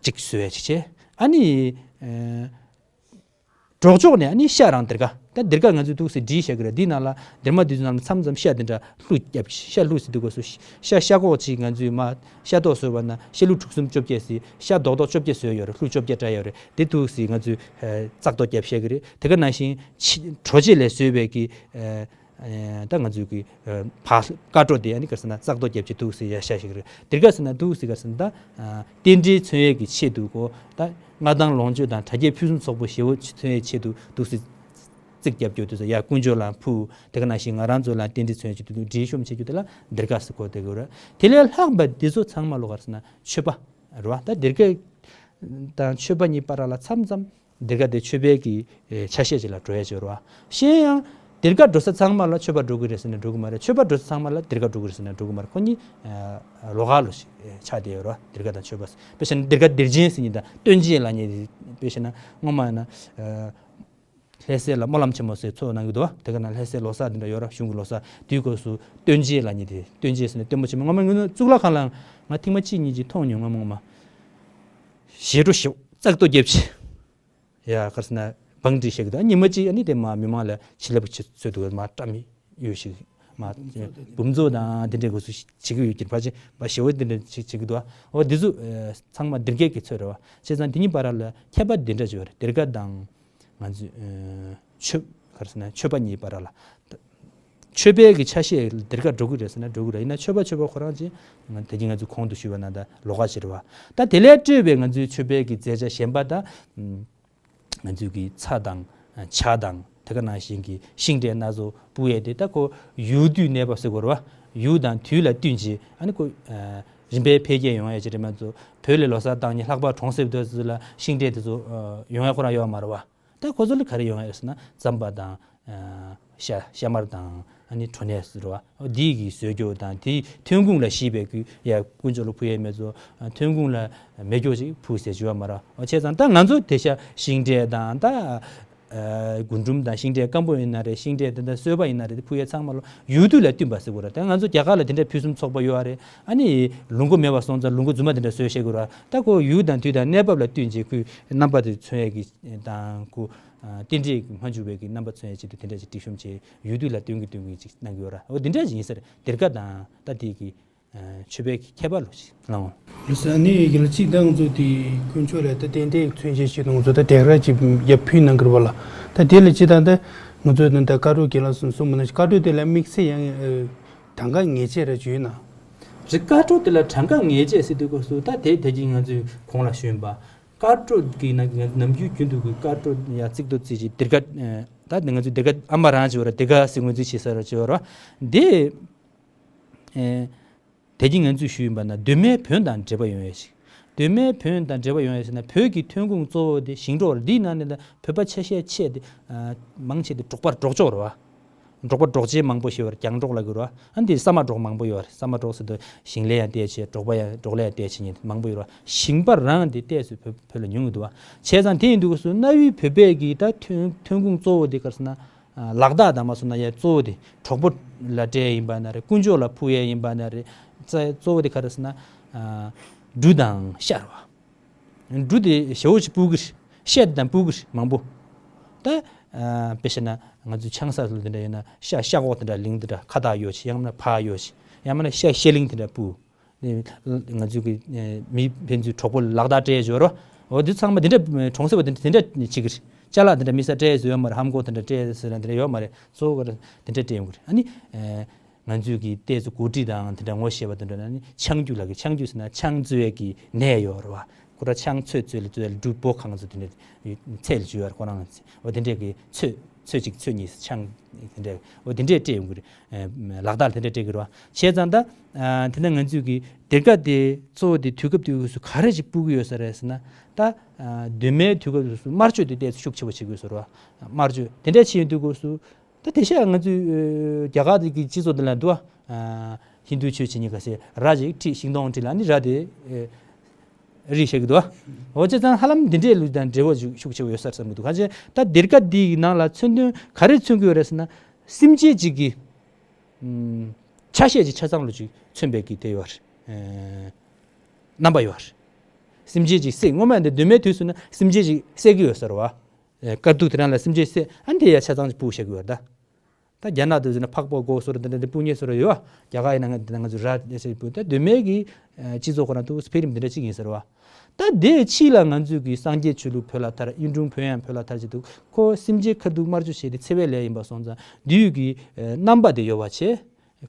གཅིག་བཟོས་ཡ་ཅིག་བྱས། ཨ་ནི། འབྲོག་ཕྱོགས་ནས་ཨ་ནི་ཤ་རང་སྡེར་ཁ། ད་སྡེར་ཁ་ང་ཚོས་འདུག་སེ་བསྒྲིགས་བཞག་གི་རེད། འདི་ནང་ལ་སྡེར་མ་འདི་ཚོ་ནང་ལ་མཚམས་མཚམས་ཤ་འདི་འདྲ་བླུགས་བརྒྱབ། ཤ་བླུགས་སེ་འདུག་གོ་སོ། ཤ་ཤ་ཤ་ཁོག་ཅིག་ང་ཚོས་མ་ཤ་ཏོག་བཟོས་པ་ན་ཤ་ལུག་དྲུག་གསུམ་བཅོ་བརྒྱད་ཟེར། ཤ་རྡོག་རྡོག་བཅོ་བརྒྱད་བཟོས་ཡོད་རེད། ལྷུ་བཅོ་བརྒྱད་བྲིས་ཡོད་རེད། དེ་འདུག་སེ་ང་ཚོས་བཙག་ཏོ་བརྒྱབ་བཞག་གི་རེད། དེ་ག་ནང་བཞིན་ཕྱེ་གྲོ་ཕྱེ་ལས་བཟོས་པའི་གི་ད་ང་ཚོས་གི་བག་ཀ་གྲོ་དེ་ཨ་ནི་ག་རེ་ཟེར་ན་བཙག་ཏོ་བརྒྱབ་བྱས་འདུག་སེ་ཡ་ཤ་ཞིག་རེད། སྡེར་ཁ་ཟེར་ན་འདུག་སེ་ག་རེ་ཟེར་ན་ད་རྟེན་འབྲེལ་མཚོན་ཡས་ཀྱི་ཆེད་དུ་གོ། ད་མངའ་ཐང་ལོངས་སྤྱོད་དང་དར་རྒྱས་ཕུན་སུམ་ཚོགས་པོ་ཞེ་པོ་མཚོན་ཡས་ཆེད་དུ་འདུག་སེ་རྩིག་བརྒྱབ་རྒྱུ་དེ་ཚོ་ཡ་དཀོན་མཆོག་ལ་ཕུལ། དེ་ག་ནང་བཞིན་ང་རང་ཚོ་ལ་རྟེན་འབྲེལ་མཚོན་ཡས་ཆེད་དུ་འདུག་འབྲས་ཤོམ་བྱེད་རྒྱུ་དེ་ལ་སྡེར་ཁ་ཟེར་གོ། དེ་གོ་ར། དེ་ལས་ལྷག་པ་འདི་ཚོ་ཚང་མ་ལོ་ག་རེ་ཟེར་ན་མཆོད་པ་རེད་བ། ད་སྡེར་ཁ་དང་མཆོད་པ་གཉིས་བར་ལ་མཚམས་མཚམས་སྡེར་ཁ་དེ་མཆོད་པའི་གི་ཆ་ཤས་ཅིག་ལ་འགྲོ་ཡ་ཅིག་ཡོད་རེད་བ། གཞན་ཡང་སྡེར་ཁ་འགྲོ་ས་ཚང་མ་ལ་མཆོད་པ་འགྲོ་གི་རེད་ཟེར་ན་འགྲོ་གི་མ་རེད། མཆོད་པ་འགྲོ་ས་ཚང་མ་ལ་སྡེར་ཁ་འགྲོ་གི་རེད་ཟེར་ན་འགྲོ་གི་མ་རེད། ཁོ་གཉིས་ལོགས་ཀ་ལོ་ཞིག་ཆགས་བསྡད་ཡོད་རེད་བ། སྡེར་ཁ་དང་མཆོད་པ། དཔེ་བྱས་ན་སྡེར་ཁ་སྡེར་ཆེན་ཟེར་མཁན་དང་སྟོན་ཆེན་ལབ་མཁན་དེ་དཔེ་བྱས་ན་སྔོན་མ་ཡིན་ན་ལྷ་སའི་ལ་སྨོན་ལམ་ཆེན་མོ་ཟེར་ཚོགས་གནང་གི་འདུག་བ། དེ་ག་ན་ལྷ་སའི་ལོ་གསར་དེ་འདྲ་ཡོད་རེད། གཞུང་གི་ལོ་གསར་དུས་སྐབས་སུ་སྟོན་ཆེན་ལབ་མཁན་དེ། སྟོན་ཆེན་ཟེར་ན་སྟོན་པ་ཆེན་མོ། སྔོན་མ་ངོས་ནས་གཙུག་ལག་ཁང་ལ་ང་ཐེངས་མ་གཅིག་གཉིས་ཅིག་མཐོང་མྱོང་། སྔོན་མ་ཞེ་དྲོ་ཞེ་པོ་བཙག་ཏོ་བརྒྱབ་བྱས། ཡ་ག་རེ་ཟེར་ན་ བང་སྒྲིག་བྱེད་ཀྱི་འདུག་ཉི་མ་གཅིག་ཨ་ནི་དེ་མ་མི་མང་ལ་བྱིན་རླབས་ཆེ་ཚོད་འདུག་མ་བཀྲམ་ཡོད་ཞིག་མ་འབུམ་ཚོགས་དང་དེ་འདྲའི་སྐབས་སུ་བྱེད་ཀྱི་ཡོད་ཀྱི་ཕལ་ཆེར་མ་ཞེ་བོ་དེ་འདྲ་ཞིག་བྱེད་ཀྱི་འདུག་འོ་དེ་ཚོ་ཚང་མ་སྡེར་ཁའི་ཚོད་རེད་བ། བྱས་ཙང་དེ་གཉིས་བར་ལ་ཁྱད་པར་དེ་འདྲ་ཅིག་ཡོད་རེད། སྡེར་ཁ་དང་ང་ཚོས་ཆོས་ག་རེ་ཟེར་ན་ཆོས་པ་གཉིས་བར་ལ། ཆོས་པའི་གི་ཆ་ཤས་སྡེར་ཁ་འགྲོ་གི་རེད་ཟེར་ན་འགྲོ་གི་རེད། ཡིན་ན་ཆོས་པ་ཆོས་པ་ཁོ་རང་ཅིག་ད་གིན་ང་ཚོས་གོང་དུ་ཞུས་པ་ནང་ལྟར་ལོགས་ཀ་ཅིག་རེད་བ། ད་དེ་ལས་སྤྲོས་པའི་ང་ཚོའི་ཆོས་པའི་གི་མཛད་བྱ་གཞན་པ་ད། ང་ཚོས་ཀྱི་ཚྭ་དང་ཇ་དང་དེ་ག་ནང་བཞིན་གྱི་ཤིང་འབྲས་སྣ་ཚོགས་སྤུ་ཡས་དེ་ད་ཁོ་ཡུལ་དུས་གནས་བབ་ཟེར་དགོས་རེད་བ། ཡུལ་དང་དུས་ལ་བསྟུན་བྱས་ཨ་ནི་ཁོ་རིམ་པས་འཕེལ་རྒྱས་ཡོང་ཡས་ཅིག་རེད། མ་གཏོགས་བོད་ལ་ལོ་གསར་བཏང་ནས་ལྷག་པར་གྲོང་གསེབ་དེ་ཚོ་ལ་ཤིང་འབྲས་དེ་ཚོ་ཡོང་ཡས་ཁོ་རང་ཡོད་མ་རེད་བ། ད་ཁོ་ཚོ་ལ་ག་རེ་ཡོང་ཡོད་ཟེར་ན་རྩམ་པ་དང་ཤ་ཤ་མར་དང་ཨ་ནི་གྲོ་ནས་ཟེར་བ་འདི་གི་བཟོས་རྒྱུ་དང་དེའི་ཐོན་ཁུངས་ལ་གཞིགས་པའི་གི་ཡ་དཀོན་མཆོག་ལ་ཕུལ་ཡས་མེད་ཚོ་ཐོན་ཁུངས་ལ་མེད་རྒྱུ་ཞིག་ཕུལ་ཟེར་བ་མ་རེད། བྱས་ཙང་ད་ང་ཚོ་དེ་ཤ་ཤིང་འབྲས་དང་ད་རྒུན་འབྲུམ་དང་ཤིང་འབྲས་སྐམ་པོ་ཡིན་ན་རེད། ཤིང་འབྲས་དེ་འདྲ་སོས་པ་ཡིན་ན་རེད། དེ་ཕུལ་ཡས་ཚང་མ་ལ་ཡུལ་དུས་ལ་བསྟུན་པ་ཟེར་དགོས་རེད། ད་ང་ཚོ་རྒྱ་གར་ལ་དེ་འདྲ་ཕུན་སུམ་ཚོགས་པ་ཡོད་རེད། ཨ་ནི་ལུང་པ་མེད་པ་སོང་ཙང་ལུང་པ་རྫུན་མ་དེ་འདྲ་སོས་བཤད་དགོས་རེད། ད་ཁོ་ཡུལ་དང་དུས་དང་གནས་བབ་ལ་བསྟུན་བྱས་ཁོས་རྣམ་པ་དེ་མཚོན་ཡས་ཀྱི་དང་ཁོ། རྟེན་འབྲེལ་གྱི་སྨྲ་འཇུག་པའི་གི་རྣམ་པ་མཚོན་ཡས་ཆེད་དུ་དེ་འདྲ་ཞིག་སྒྲིག་གཤོམ་བྱས་ཡུལ་དུས་ལ་བསྟུན་གྱི་བསྟུན་གྱི་ཅིག་གནང་གི་ཡོད་ར། འོ་དེ་འདྲ་ཞིག་ཡིན་ས་རེད། སྡེར་ཁ་དང་ད་དེ་གི་ཆོས་པའི་གི་ཁྱད་པར་ལོ་ཞིག་ལང་བ། ལུས་ས་ནི་ཡི་གེ་ལ་གཅིག་དང་ཚོ་དེ་དཀོན་མཆོག་ལ་ད་རྟེན་འབྲེལ་མཚོན་བྱེད་ཞིག་དང་ཚོ་ད་དེང་ར་ཅིག་ཡབ་ཕུལ་གནང་གི་ར་བ་ལ། ད་དེ་ལ་ཅི་ད་ད་ང་ཚོ་ད་ད་བཀའ་གྲོགས་རྒན་ལགས་སུ་གསུངས་མ་ན་བཀའ་གྲོགས་དེ་ལ་དམིགས་བསལ་ཡང་གྲངས་ཀ་ངེས་ཅན་ར་ཅིག་ཡོད་ན། རེད། བཀའ་གྲོགས་དེ་ལ་གྲངས་ཀ་ངེས་ཅན་ཟེར་དུས་སྐབས་སུ་ད་དེ་དེ་གི་ང་ཚོས་གོང་ལ་ཞུས་པ། བཀའ་གྲོགས་ཀྱི་ནང་གི་ནམ་རྒྱུན་རྒྱུན་དུ་གི་བཀའ་གྲོགས་ཡ་གཙིགས་ཏོ་རྩིས་ཀྱི་སྡེར་ཁ། ད་ནི་ང་ཚོས་སྡེར་ཁ་ཨ་མ་རང་བྱེད་བར་སྡེར་ཁ་ཟེར་ངོས་འཛིན་བྱེད་ས་ར་བྱེད་བར་འདི། དེ་རྒྱུན་ང་ཚོས་ཞུས་ཡིན་པ་ན་གདོད་མའི་བོན་དང་འབྲེལ་བ་ཡོང་ཡ་ཞིག་གདོད་མའི་བོན་དང་འབྲེལ་བ་ཡོང་ཡ་ཞིག་ན་བོད་ཀྱི་ཐོན་ཁུངས་གཙོ་བོ་དེ་ཞིང་འབྲོག་འདིའི་ནང་ནས་ད་བོད་པ་ཆ་ཤས་ཆེ་དེ་མང་ཆེ་དེ་འབྲོག་པ་འབྲོག་ཕྱོགས་རེད་བ། འབྲོག་པ་འབྲོག་ཆེན་མང་པོ་ཞེས་པར་རྒྱང་སྒྲོག་ལབ་ཀྱི་རེད་བ། ཨ་འདི་ས་མ་འབྲོག་མང་པོ་ཡོད་རེད། ས་མ་འབྲོག་ཟེར་དུས་ཞིང་ལས་ཡང་བལྟས་བྱས་འབྲོག་པ་ཡང་འབྲོག་ལས་ཡང་བལྟས་བྱས་ཉིན་མང་པོ་ཡོད་རེད་བ། ཞིང་པ་རང་འདི་བལྟས་སུ་བོད་བོད་ལ་ཉུང་གི་འདུག་བ། བྱས་ཙང་དེ་ཡིན་དུས་སུ་གནའ་བོའི་བོད་པའི་གི་ད་ཐོན་ཐོན་ཁུངས་གཙོ་བོ་དེ་ག་རེ་ཟེར་ན་ལག་རྟགས་དང་མ་སོང་ན་ཡང་གཙོ་བོ་དེ་གྲོགས་པོ་ལ་སྤྲད་ཡིན་པ་ན་རེད། དཀོན་མཆོག་ལ་ཕུལ་ཡས་ཡིན་པ་ན་རེད། རྩ་གཙོ་བོ་དེ་ག་རེ་ཟེར་ན་འབྲུ་དང་ཤ་རེད་བ། འབྲུ་དེ་ཞེ་བོ་ཞིག་སྤུ་གི་རེད། ཤ་དེ་དང་སྤུ་གི་རེད་མང་པོ། ད་དཔེ་བཤད་ན་ང་ཚོའི་ཆང་ས་ལ་དེ་འདྲ་ཡོད་ན་ཤ་ཤ་གོག་དེ་འདྲ་ལིང་དེ་འདྲ་ཁ་བཏགས་ཡོད་ཅིག་ཡང་མིན་ན་ཕག་ཡོད་ཅིག་ཡང་མིན་ན་ཤ་ཤ་ལིང་དེ་འདྲ་སྤུ། ང་ཚོའི་གི་མི་ཕན་ཚུན་གྲོགས་པོ་ལག་རྟགས་སྤྲད་ཡོད་རོ། འོ་དེ་ཚང་མ་དེ་འདྲ་གྲོང་གསེབ་པ་དེ་འདྲ་དེ་འདྲ་ཅིག་གི་རེད། ཅ་ལག་དེ་འདྲ་མི་ས་སྤྲད་ཡོད་མ་རེད། ཧམ་གོ་དེ་འདྲ་སྤྲད་ཟེར་ཡ་དེ་འདྲ་ཡོད་མ་རེད། གཙོ་བོ་ག་རེ་དེ་འདྲ་སྤྲད་ཡོང་གི་རེད། ཨ་ནི། ང་ཚོས་ཀྱི་ལྟས་ཚོ་གོ་སྒྲིག་དང་དེ་འདྲ་ངོ་ཤེས་པ་དེ་འདྲ་ན་ནི་ཆང་རྒྱུ་ལ་གི་ཆང་རྒྱུ་ཟེར་ན་ཆང་བཙོ་ཡས་ཀྱི་ནས་ཡོད་རེད་བ། ཁོ་ར་ཆང་ཚོད་བཙོས་ལ་བཙོས་ལ་འབྲུ་སྦོ་གང་ཚོ་དེ་འདྲ་ཚད་ལ་བཅུ་ཡོད་རེད། ཁོ་རང་ཚོ་འོ་དེ་འདྲས་ཀྱི་ཚོད་ཚོད་གཅིག་ཚོད་གཉིས་ཆང་དེ་འདྲ་འོ་དེ་འདྲས་སྤྲད་ཡོང་གི་རེད། ལག་རྟགས་དེ་འདྲ་སྤྲད་གི་རེད་བ། བྱས་ཙང་ད་དེ་ན་ང་ཚོས་ཀྱི་སྡེར་ཁ་དེ་གཙོ་བོ་དེ་དུས་སྐབས་དུས་སུ་ག་རེ་ཞིག་སྤུ་གི་ཡོད་ས་རེད་ཟེར་ན་ད་གདོད་མའི་དུས་སྐབས་དུས་སུ་དམར་མཆོད་དེ་ལྟས་ཚོ་ཤུགས་ཆེ་བ་བྱེད་གི་ཡོད་ས་རེད་བ། དམར་མཆོད་དེ་འདྲས་བྱེད་ཡོང་དུས་སྐབས་སུ། ད་དེ་ཤ་ང་ཚོའི་རྒྱ་གར་གྱི་སྤྱི་ཚོགས་འདི་ལ་འདུག་ཨ། ཧིན་རྡུ་ཆོས་བྱེད་མཁན་ག་ཚད་ར་ཅིག་ཁྲིད་ཤིང་སྡོང་ཁྲིད་ལ་ནི་ར་དེ་རིགས་བཤད་ཀྱི་འདུག་ཨ། འོ་བྱས་ཙང་ཧ་ལམ་འདི་འདྲའི་ལུགས་དང་འབྲེལ་བ་ཤུགས་ཆེ་བ་ཡོད་ས་རེད་བསམ་གྱི་འདུག་གང་ཅི་ད་སྡེར་ཁ་འདི་ཡི་ནང་ལ་མཚོན་དོན་ག་རེ་མཚོན་གྱི་ཡོད་རེད་ཟེར་ན་སེམས་ཅན་ཅིག་གི་ཆ་ཤས་ཅིག་ཆ་ཚང་ལུགས་ཅིག་མཚོན་པའི་གི་དེ་ཡོད་རེད། རྣམ་པ་ཡོད་རེད། སེམས་ཅན་ཅིག་བསད་སྔོན་མ་འདི་གདོད་མའི་དུས་སུ་ན་སེམས་ཅན་ཅིག་བསད་ཀྱི་ཡོད་ས་རེད་བ། དཀའ་སྡུག་དེ་རང་ལ་སེམས་ཅན་བསད་ཨ་འདི་ཡ་ཆ་ཚང་ཅིག་སྤུ་བཤད་ཀྱི་ཡོད་ད། ད་རྒྱ་ནག་དུ་ཟེར་ན་ཕག་པ་མགོ་སོར་འདི་འདྲ་འདི་སྤུ་ཉེ་སོར་ཡོད་བ། རྒྱ་གར་ཡིན་ན་ང་འདི་ན་ང་ཚོ་ར་ཟེར་སྤུ་ད་གདོད་མའི་གི་སྤྱི་ཚོགས་ཁོ་རང་དུ་འཕེལ་རིམ་འདི་འདྲ་ཅིག་ཡིན་ཟེར་བ། ད་དེའི་ཕྱིས་ལ་ང་ཚོས་གི་སངས་རྒྱས་ཆོས་ལུགས་བོད་ལ་དར་གཡུང་དྲུང་བོན་ཡང་བོད་ལ་དར་ཅིག་འདུག་ཁོ་སེམས་ཅན་ཁ་ཐུག་དམར་མཆོད་བྱས་ཏེ་འཚེ་བའི་ལས་ཡིན་པ་སོང་ཙང་འདི་ཡུལ་གི་རྣམ་པ་དེ་ཡོད་བ་བྱས།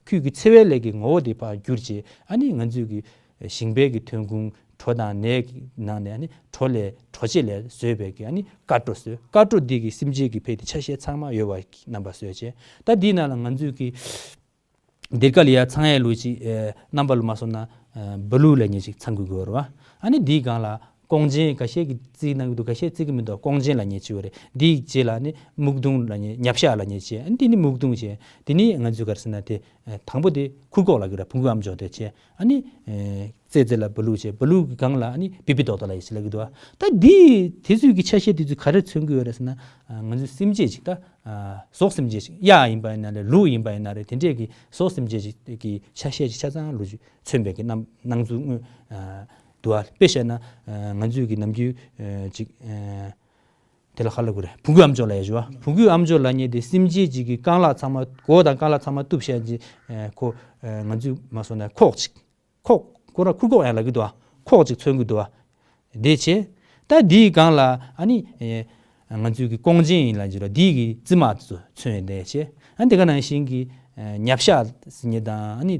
ཁུལ་གྱི་འཚེ་བའི་ལས་ཀྱི་ངོ་བོ་དེ་ཕར་བསྒྱུར་བྱས་ཨ་ནི་ང་ཚོས་ཀྱི་ཞིང་པའི་གི་ཐོན་ཁུངས་གྲོ་དང་ནས་ཀྱི་ནང་ནས་ཨ་ནི་གྲོ་ལས་གྲོ་ཕྱེ་ལས་བཟོས་པའི་གི་ཨ་ནི་ཀ་གྲོ་བཟོས། ཀ་གྲོ་འདི་གི་སེམས་ཅན་གྱི་ཕན་བདེ་ཆ་ཤས་ཚང་མ་ཡོད་པ་གི་རྣམ་པ་བཟོས་བྱས་ད་འདིའི་ནང་ལ་ང་ཚོས་ཀྱི་སྡེར་ཁ་ལ་ཡ་ཚང་ཡས་ལུགས་ཅིག་རྣམ་པ་ལ་མ་སོང་ན་བ་ལུག་ལ་ཉེ་ཅིག་ཚང་དགོས་ཀྱི་ཡོད་རེད་བ། ཨ་ནི་འདིའི་སྒང་ལ། ཀོང་ཇེ་འགའ་ཤས་ཀྱིས་བརྩི་གནང་གི་འདུག་ག་ཤས་བརྩི་གི་མི་འདུག་ཀོང་ཇེ་ལབ་མཁན་ཅིག་ཡོད་རེད། འདིའི་རྗེས་ལ་ནི་སྨུག་རྡུང་ལབ་མཁན་ཉ་བཤའ་ལབ་མཁན་བྱས། ཨ་ནི་འདི་ནི་སྨུག་རྡུང་བྱས། འདི་ནི་ང་ཚོས་ག་རེ་ཟེར་ན་དེ་དང་པོ་དེ་ཁུར་ཁོག་ལབ་ཀྱི་རེད། བོང་གུའམ་སྦྱོར་དེ་བྱས། ཨ་ནི་རྩེ་རྩེ་ལ་བ་ལུག་བྱས། བ་ལུག་གི་སྒང་ལ་ཨ་ནི་བི་བི་རྡོག་རྡོག་ལབ་ཡས་ཅིག་ལབ་ཀྱི་འདུག་ད་འདི་དེ་ཚོའི་གི་ཆ་ཤས་དེ་ཚོས་ག་རེ་མཚོན་གྱི་ཡོད་རེད་ཟེར་ན་ང་ཚོའི་སེམས་ཅན་ཅིག་ད་ཟོག་སེམས་ཅན་ཅིག་གཡག་ཡིན་པ་ཡིན་ན་རེད། ལུག་ཡིན་པ་ཡིན་ན་རེད། དེ་འདྲས་ཀྱི་ཟོག་སེམས་ཅན་ཅིག་གི་ཆ་ཤས་ཅིག་ཆ་ཚང་ལུགས་ཅིག་མཚོན་པའི་གི་རྣམ་སྣང་ཚུལ་དངོས་འདུག་ཨ། དཔེ་བཤད་ན་ང་ཚོས་ཀྱི་ནམ་རྒྱུན་ཅིག་ དེ་ལ་ཧ་ལ་གུ་རེད། བུ་གུ་ཨམ་ཅོག་ལབ་ཡ་ཞུ་བ། བུ་གུ་ཨམ་ཅོག་ལབ་མཁན་དེ་སེམས་ཅན་གཅིག་གི་རྐང་ལག་ཚང་མ་མགོ་དང་རྐང་ལག་ཚང་མ་གཏུབ་བྱས་ཀྱི་ཁོ་ང་ཚོས་མ་སོང་ན་ཁོག་ཅིག་ཁོག་ཁོ་ར་ཁུར་ཁོག་ཡང་ལབ་ཀྱི་འདུག་བ། ཁོག་ཅིག་མཚོན་གྱི་འདུག་བ། དེ་བྱས། ད་དེའི་སྒང་ལ་ཨ་ནི་ང་ཚོའི་གི་ཀོང་ཅན་ཡིན་ལབ་ཀྱི་ར་དེའི་གི་རྩིབ་མ་དེ་ཚོ་མཚོན་ཡས་དེ་བྱས། ཨ་ནི་དེ་ག་ནང་བཞིན་གི་ཉབ་ཤ་ཟེར་མཁན་དང་ཨ་ནི་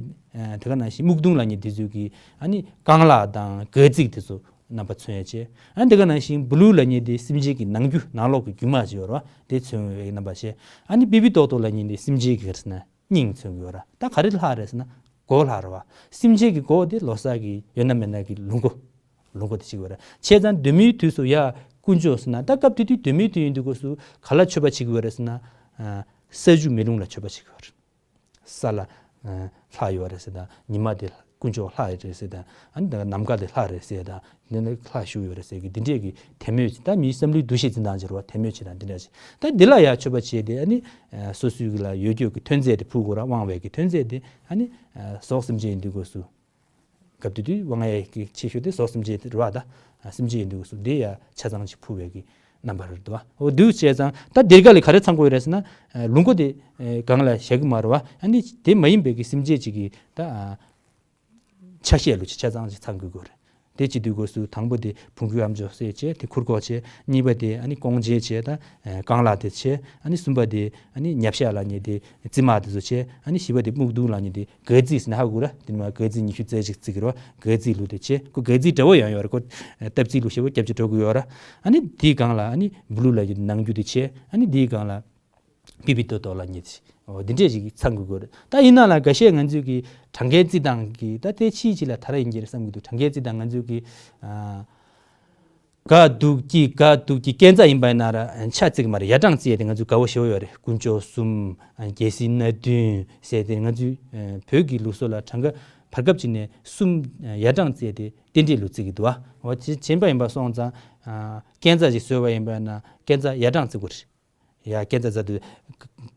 དེ་ག་ནང་བཞིན་སྨུག་རྡུང་ལབ་མཁན་དེ་ཚོའི་གི་ཨ་ནི་རྐང་ལག་དང་སྒལ་ཚིགས་དེ་ཚོ་རྣམ་པ་མཚོན་ཡས་བྱས། ཨ་ནི་དེ་ག་ནང་བཞིན་བུ་ལུ་ལབ་མཁན་དེ་སེམས་ཅན་གི་ནང་རྒྱུ་ནང་ལོགས་གི་རྒྱུ་མ་ཅིག་ཡོད་རེད་བ། དེ་མཚོན་ཡས་རྣམ་པ་བྱས། ཨ་ནི་པི་པི་ཏོག་ཏོ་ལབ་མཁན་དེ་སེམས་ཅན་གི་ག་རེ་ཟེར་ན། སྙིང་མཚོན་གྱི་ཡོད་ར། ད་ག་རེ་ལྷག་རེད་ཟེར་ན། མགོ་ལྷག་རེད་བ། སེམས་ཅན་གྱི་མགོ་དེ་ལོ་གསར་གྱི་ཡོད་ན་མེད་ན་གྱི་ལུག་མགོ། ལུག་མགོ་དེ་བྱེད་ཀྱི་ཡོད་ར། བྱས་ཙང་གདོད་མའི་དུས་སུ་ཡ་དཀོན་མཆོག་ཟེར་ན་ད་སྐབས་དེ་དུས་གདོད་མའི་དུས་ཡིན་དུས་སྐབས་སུ་ག་ལ་མཆོད་པ་བྱེད་ཀྱི་ཡོད་རེད་ཟེར་ན། ས་རྒྱུ་མེ་རླུང་ལ་མཆོད་པ་བྱེད་ཀྱི་ཡོད་ར། ས་ལ་ལྷ་ཡོད་རེད་ཟེར་དང་ཉི་མ་དེ་དཀོན་མཆོག་ལྷ་རེད་ཟེར་དང་ཨ་ནི་ནམ་མཁའ་དེ་ལྷ་རེད་ཟེར་དང་། འདི་ནི་ལྷ་བཞུགས་ཡོད་རེད་ཟེར་གི་འདི་འདྲས་ཀྱི་དད་མོས་ད་མིའི་བསམ་བློའི་འདུ་ཤེས་འཛིན་སྟངས་ཅིག་རེད་བ། དད་མོས་བྱེད་སྟངས་འདི་འདྲ་ཞིག་ད་འདི་ལ་ཡང་མཆོད་པ་བྱས་ཏེ་ཨ་ནི་སོ་སོའི་གི་ལ་ཡོད་རྒྱུ་གི་ཐོན་རྫས་དེ་ཕུལ་དགོས་ར། དབང་བའི་གི་ཐོན་རྫས་དེ་ཨ་ནི་ཟོག་སེམས་ཅན་ཡིན་དུས་སྐབས་སུ་སྐབས་དེ་དུས་དབང་ཡས་གི་ཆེ་ཤོས་དེ་ཟོག་སེམས་ཅན་རེད་བ། ད་སེམས་ཅན་ཡིན་དུས་སྐབས་སུ་དེ་ཡང་ཆ་ཚང་ཅིག་ཕུལ་བའི་གི་རྣམ་པ་རེད་འདུག་བ། འོ་འདུག་བྱས་ཙང་ད་འདིར་ག་ལས་ག་རེ་ཚང་དགོས་ཡོད་རེད་ཟེར་ན། ལུག་མགོ་དེ་སྒང་ལ་བཞག་གི་མ་རེད་བ། ཨ་ནི་དེ་མ་ཡིན་པའི་གི་སེམས་ཅན་ཅིག་གི་ད། ཆ་ཤས་ལུགས་ཅིག་ཆ་ཚང་ཅིག་ཚང་དགོས་ཀྱི་རེད། དེ་བྱེད་དུས་སྐབས་སུ་དང་པོ་དེ་བུང་གུའི་ཨམ་ཅོག་ཟེར་བྱས་དེ་ཁུར་ཁོག་བྱས། གཉིས་པ་དེ་ཨ་ནི་ཀོང་ཅན་བྱས་ད་རྐང་ལག་དེ་བྱས། ཨ་ནི་གསུམ་པ་དེ་ཨ་ནི་ཉབ་ཤ་ལབ་མཁན་དེ་རྩིབ་མ་དེ་ཚོ་བྱས། ཨ་ནི་བཞི་པ་དེ་སྨུག་རྡུང་ལབ་མཁན་དེ་སྒལ་ཚིགས་ཟེར་ན་ཧ་གོ་ར། དེ་ནི་མ་སྒལ་ཚིགས་ཉི་ཤུ་རྩ་གཅིག་བརྩི་གི་རེད་བ། སྒལ་ཚིགས་ལུགས་དེ་བྱས། ཁོ་སྒལ་ཚིགས་འདྲ་བོ་ཡང་ཡོད་རེད། ཁོ་སྟབས་ཚིགས་ལུགས་ཞེ་པོ་སྐྱབས་ཆ་འགྲོ་གི་ཡོད་ར། ཨ་ནི་དེའི་སྒང་ལ་ཨ་ནི་བུ་ལུ་ལབ་རྒྱུ་དེ་ནང་རྒྱུ་དེ་བྱས། ཨ་ནི་དེའི་སྒང་ལ། པི་པི་ཏོག་ཏོ་ལབ་མཁན་དེ། འོ་འདི་འདྲས་ཞིག་ཚང་དགོས་ཀྱི་རེད། ད་ཡིན་ན་ལ་འགའ་ཤས་ང་ཚོས་ཀྱི་གྲངས་ཀའི་རྩིས་སྟངས་ཀྱི་ད་དེ་ཕྱིའི་ཅིག་ལ་ཐ་ར་ཡིན་གྱི་རེད་བསམ་གྱི་འདུག་གྲངས་ཀའི་རྩིས་སྟངས་ང་ཚོས་ཀྱི་ཨ། ག་དུག་གི་ག་དུག་གི་སྐས་འཛེག་ཡིན་པ་ཡིན་ན་ར་ཆ་བརྩི་གི་མ་རེད། ཡ་གྲངས་བརྩི་ཡས་དེ་ང་ཚོས་དགའ་བོ་ཞེ་པོ་ཡོད་རེད། དཀོན་མཆོག་གསུམ། རྒྱལ་སྲིད་སྣ་བདུན་ཟེར་དེ་ང་ཚོའི་བོད་ཀྱི་ལུགས་སྲོལ་ལ་གྲངས་ཀ་བར་སྐབས་ཅིག་ནས་གསུམ་ཡ་གྲངས་བརྩི་ཡས་དེ་རྟེན་འབྲེལ་ལུགས་བརྩི་གི་འདུག་ཨ། འོ་དེ་བྱས་པ་ཡིན་པ་སོང་ཙང་སྐས་འཛེག་ཅིག་བཟོས་པ་ཡིན་པ་ཡིན་ན་སྐས་འཛེག་ཡ་གྲངས་བརྩི་དགོས་རེད། ཡ་སྐས་འཛེག་ཟེར་དུས།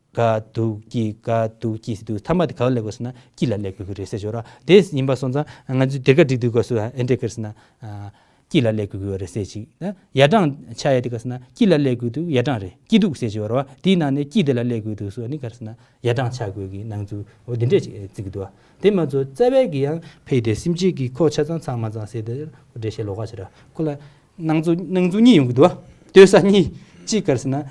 ག་དུག་གི་ག་དུག་གི་ཟེར་དུས་མཐའ་མ་དེ་ག་ལ་སླེབས་དགོས་ཟེར་ན་དཀྱིལ་ལ་སླེབས་དགོས་ཀྱི་རེད་ཟེར་ཞོར་ར། དེ་ཡིན་པ་སོང་ཙང་ང་ཚོས་དེ་ག་བསྒྲིགས་དུས་སྐབས་སུ་ཨེ་འདྲས་ཀྱི་རེད་ཟེར་ན། དཀྱིལ་ལ་སླེབས་དགོས་ཀྱི་རེད་ཟེར་ཅིག་ན་ཡ་གྲངས་ཆགས་ཡ་དེ་ག་ཟེར་ན་དཀྱིལ་ལ་སླེབས་དགོས་དུས་ཡ་གྲངས་རེད། སྐྱིད་སྡུག་ཟེར་ཞོར་ར། དེའི་ནང་ནས་དཀྱིལ་དེ་ལ་སླེབས་དགོས་དུས་སུ་ཨ་ནི་ག་རེ་ཟེར་ན་ཡ་གྲངས་ཆགས་དགོས་ཀྱི་ནང་ཚུལ་འོ་དེ་འདྲས་ཅིག་བརྩི་གི་འདུག་བ། དེ་མ་ཚོ་རྩ་བའི་གི་ཡང་ཕ་གི་དེ་སེམས་ཅན་གྱི་ཁོག་ཆ་ཚང་ཚང་མ་ཚང་ཟེར་དེ་འགྲེལ་བཤད་ལོགས་ཀ་བྱེད་ར་ཁོ་ལ། སྣང་ཚུལ་སྣང་ཚུལ་གཉིས་ཡོང་གི་འདུག་བ། ལྟོས་ས་གཉིས། གཅིག་ག་རེ་ཟེར་ན།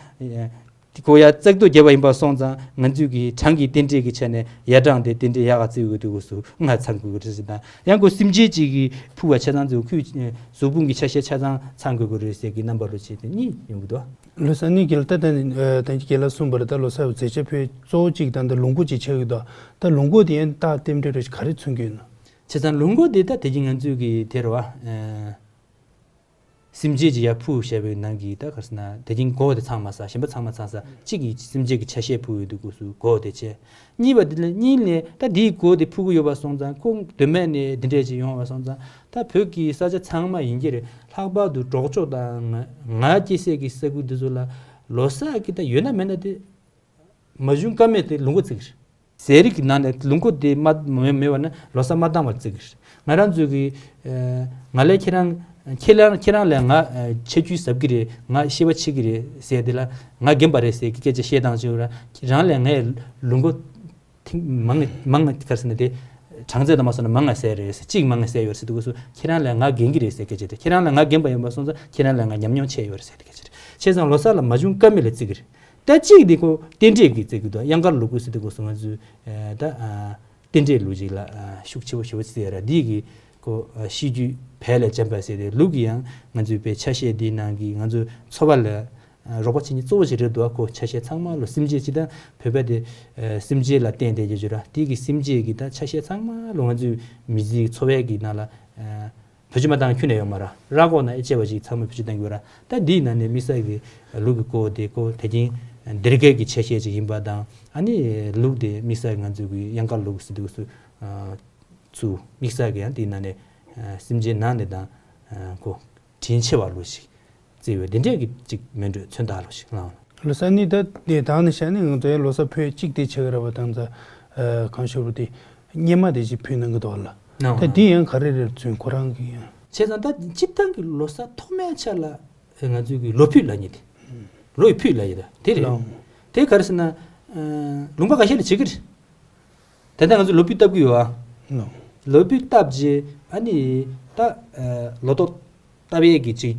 དེ་ཁོ་ཡ་བཙག་འཐུ་བརྒྱབ་པ་ཡིན་པ་སོང་ཙང་ང་ཚོས་ཀྱི་གྲངས་ཀྱི་རྟེན་འབྲེལ་གྱི་ཆ་ནས་ཡ་གྲངས་དེ་རྟེན་འབྲེལ་ཡག་ག་བརྩི་དགོས་དུས་སྐབས་སུ་ལྔ་ཚང་དགོས་ཀྱི་རེད་ཟེར་དང་། ཡང་ཁོ་སེམས་ཅན་གཅིག་གི་ཕུག་པ་ཆ་ཚང་བརྩི་ཁོའི་གཟུགས་ཕུང་གི་ཆ་ཤས་ཆ་ཚང་ཚང་དགོས་ཀྱི་རེད་ཟེར་གྱི་རྣམ་པ་ལོ་བྱས་ཏེ་གཉིས་ཡོང་གི་འདུག་བ། ལོ་གསར་ནི་རྒན་ལགས་ད་ལྟ་ནི་ད་ཅི་རྒན་ལགས་གསུངས་པ་རེད། ད་ལོ་གསར་བའི་མཛད་བྱ་ཕུལ་གཙོ་བོ་གཅིག་ད་ལྟ་ལུག་མགོ་གཅིག་ཆགས་ཀྱི་འདུག་ད་ལུག་མགོ་དེ་ཡང་རྟགས་རྟེན་འབྲེལ་རེ་ག་རེ་མཚོན་གྱི་ཡོད་ན། བྱས་ཙང་ལུག་མགོ་དེ་ད་དེ་གྱིས་ང་ཚོས་ཀྱི་དེ་རེད་བ། སེམས་ཅན་གྱི་ཡར་ཕུག་བྱས་པའི་ནང་གི་ད་ག་རེ་ཟེར་ན་དེ་གྱིན་མགོ་དེ་ཚང་མ་ཟ། གཞན་པ་ཚང་མ་ཚང་ས་གཅིག་གི་སེམས་ཅན་གྱི་ཆ་ཤས་ཕུག་ཡོད་དུས་སྐབས་སུ་མགོ་དེ་བྱས། གཉིས་པ་དེ་ལ་གཉིས་ལས་ད་དེའི་མགོ་དེ་ཕུག་གི་ཡོད་པ་སོང་ཙང་ཁོ་གདོད་མ་ནས་འདི་འདྲས་ཅིག་ཡོང་བ་སོང་ཙང་ད་བོད་ཀྱི་ས་ཆ་ཚང་མ་ཡིན་གྱི་རེད། ལྷག་པར་དུ་འབྲོག་ཕྱོགས་དང་ང་ང་སྐྱེས་སའི་གི་ས་ཁུལ་འདི་ཚོ་ལ་ལོ་གསར་གི་ད་ཡོད་ན་མེད་ན་དེ། མ་བྱུང་ཀ་མེད་དེ་ལུག་མགོ་བརྩི་གི་རེད། ཟས་རིགས་ཀྱི་ནང་ནས་ལུག་མགོ་དེ་མ་མེད་མེད་པ་ན་ལོ་གསར་མ་བཏང་བར་བརྩི་གི་རེད། ང་རང་ཚོའི་གི་ང་ལས་ཁྱེད་རང་ཁྱེད་རང་ཁྱེད་རང་ལས་ང་ཆ་རྒྱུས་ཟབ་གི་རེད། ང་ཤེས་པ་ཆེ་གི་རེད་ཟེར་དེ་ལ་ང་རྒན་པ་རེད་ཟེར་གི་སྐད་ཆ་བཤད་སྟངས་ཅིག་ཡོད་ར། རང་ལས་ངས་ལུག་མགོ་ཐེངས་མང་ང་མང་ང་ག་རེ་ཟེར་ན་དེ་གྲངས་ཚད་དུ་མ་སོང་ན་མང་ང་ཟེར་རེད་ཟེར། གཅིག་མང་ང་ཟེར་ཡོད་རེད་ཟེར་དུས་སྐབས་སུ་ཁྱེད་རང་ལས་ང་རྒན་གི་རེད་ཟེར་སྐད་ཆ་དེ། ཁྱེད་རང་ལས་ང་རྒན་པ་ཡིན་པ་སོང་ཙང་ཁྱེད་རང་ལས་ང་ཉམས་མྱོང་ཆེ་ཡོད་རེད་ཟེར་སྐད་ཆ་རེད། བྱས་ཙང་ལོ་གསར་ལ་མ་བྱུང་ཀ་མེད་ལ་བརྩི་གི་རེད། ད་གཅིག་འདི་ཁོ་རྟེན་འབྲེལ་གྱི་བརྩི་གི་འདུག་གཡང་དཀར་ལུག་གུ་ཟེར་དུས་སྐབས་སུ་ང་ཚོས་ད་རྟེན་འབྲེལ་ལུགས་ཅིག་ལ་ཤུགས་ཆེ་པོ་ཞེ་པོ་བརྩི་ཡོད་ར། འདི་གི་ཁོ་གཤིས་རྒྱུད་བལ་ལས་འཇམ་པ་ཟེར་ཏེ་ལུག་གི་ཡང་ང་ཚོའི་པའི་ཆ་ཤས་འདིའི་ནང་གི་ང་ཚོའི་འཚོ་བ་ལ་རོགས་པ་བྱེད་མཁན་གཙོ་བོ་ཞིག་རེད་འདུག་ཁོ་ཆ་ཤས་ཚང་མ་ལོ་སེམས་ཅན་ཅིག་དང་བོད་པ་དེ་སེམས་ཅན་ལ་བརྟེན་བསྡད་ཀྱི་ཡོད་ར། དེ་གི་སེམས་ཅན་གྱི་ད་ཆ་ཤས་ཚང་མ་ལོ་ང་ཚོའི་མི་ཚེའི་འཚོ་བའི་གི་ནང་ལ། བེད་སྤྱོད་མ་བཏང་ཁྱོན་ནས་ཡོད་མ་རེད། ར་སྐོར་ན་ཨེ་བྱས་པ་ཞིག་ཚང་མས་བེད་སྤྱོད་བཏང་གི་ཡོད་ར། ད་འདིའི་ནང་ནས་དམིགས་བསལ་གྱི་ལུག་གི་སྐོར་དེ་སྐོར་དེ་གྱིན་སྡེར་ཁའི་གི་ཆ་ཤས་ཅིག་ཡིན་པ་དང་ཨ་ནི་ལུག་དེ་དམིགས་བསལ་གྱི་ང་ཚོའི་གི་གཡང་དཀར་ལུག་ཟེར་དུས་སུ་ཚུ་དམིགས་བསལ་གྱི་ཡང་དེའི་ནང་ནས་སེམས་ཅན་ནང་ནས་དང་ཁོ་དྲིན་ཆེ་བ་ལུག་ཞིག་བརྩི་བའི་དེ་འདྲས་ཀྱི་ཅིག་མེད་འགྲོ་མཚོན་རྟགས་ལུག་ཞིག་བླངས། ལོ་གསར་ནི་ད་དེ་དང་ནི་བྱས་ནས་ང་ཚོའི་ལོ་གསར་ཕུད་གཅིག་དེ་ཆགས་ཀྱི་རེད་བ། དང་ཚ་གང་ཤོར་བ་དེ་སྙེ་མ་དེ་ཅིག་ཕུད་གནང་གི་འདུག་ལ། ད་དེ་ཡང་ག་རེ་རེད་ཚུན་ཁོ་རང་གི་ཡང་། བྱས་ཙང་ད་སྤྱིར་བཏང་གི་ལོ་གསར་ཐོག་མའི་ཆ་ལ་ང་ཚོའི་གི་ལོ་ཕུད་ལབ་མཁན་དེ། ལོ་ཡི་ཕུད་ལ་ཡི་ད་དེ་རེད། ལོ། དེ་ག་རེ་ཟེར་ན། ལུང་པ་ཁ་ཤས་ལ་བྱེད་ཀྱི་རེད། ད་ལྟ་ང་ཚོ་ལོ་ཕུད་བཏབ་ཀྱི་ཡོད་ཨ། ལོ། ལོ་ཕུད་བཏབ་རྗེས་ཨ་ནི་ད་ལོ་ཏོག་བཏབ་ཡས་ཀྱི་ཅིག་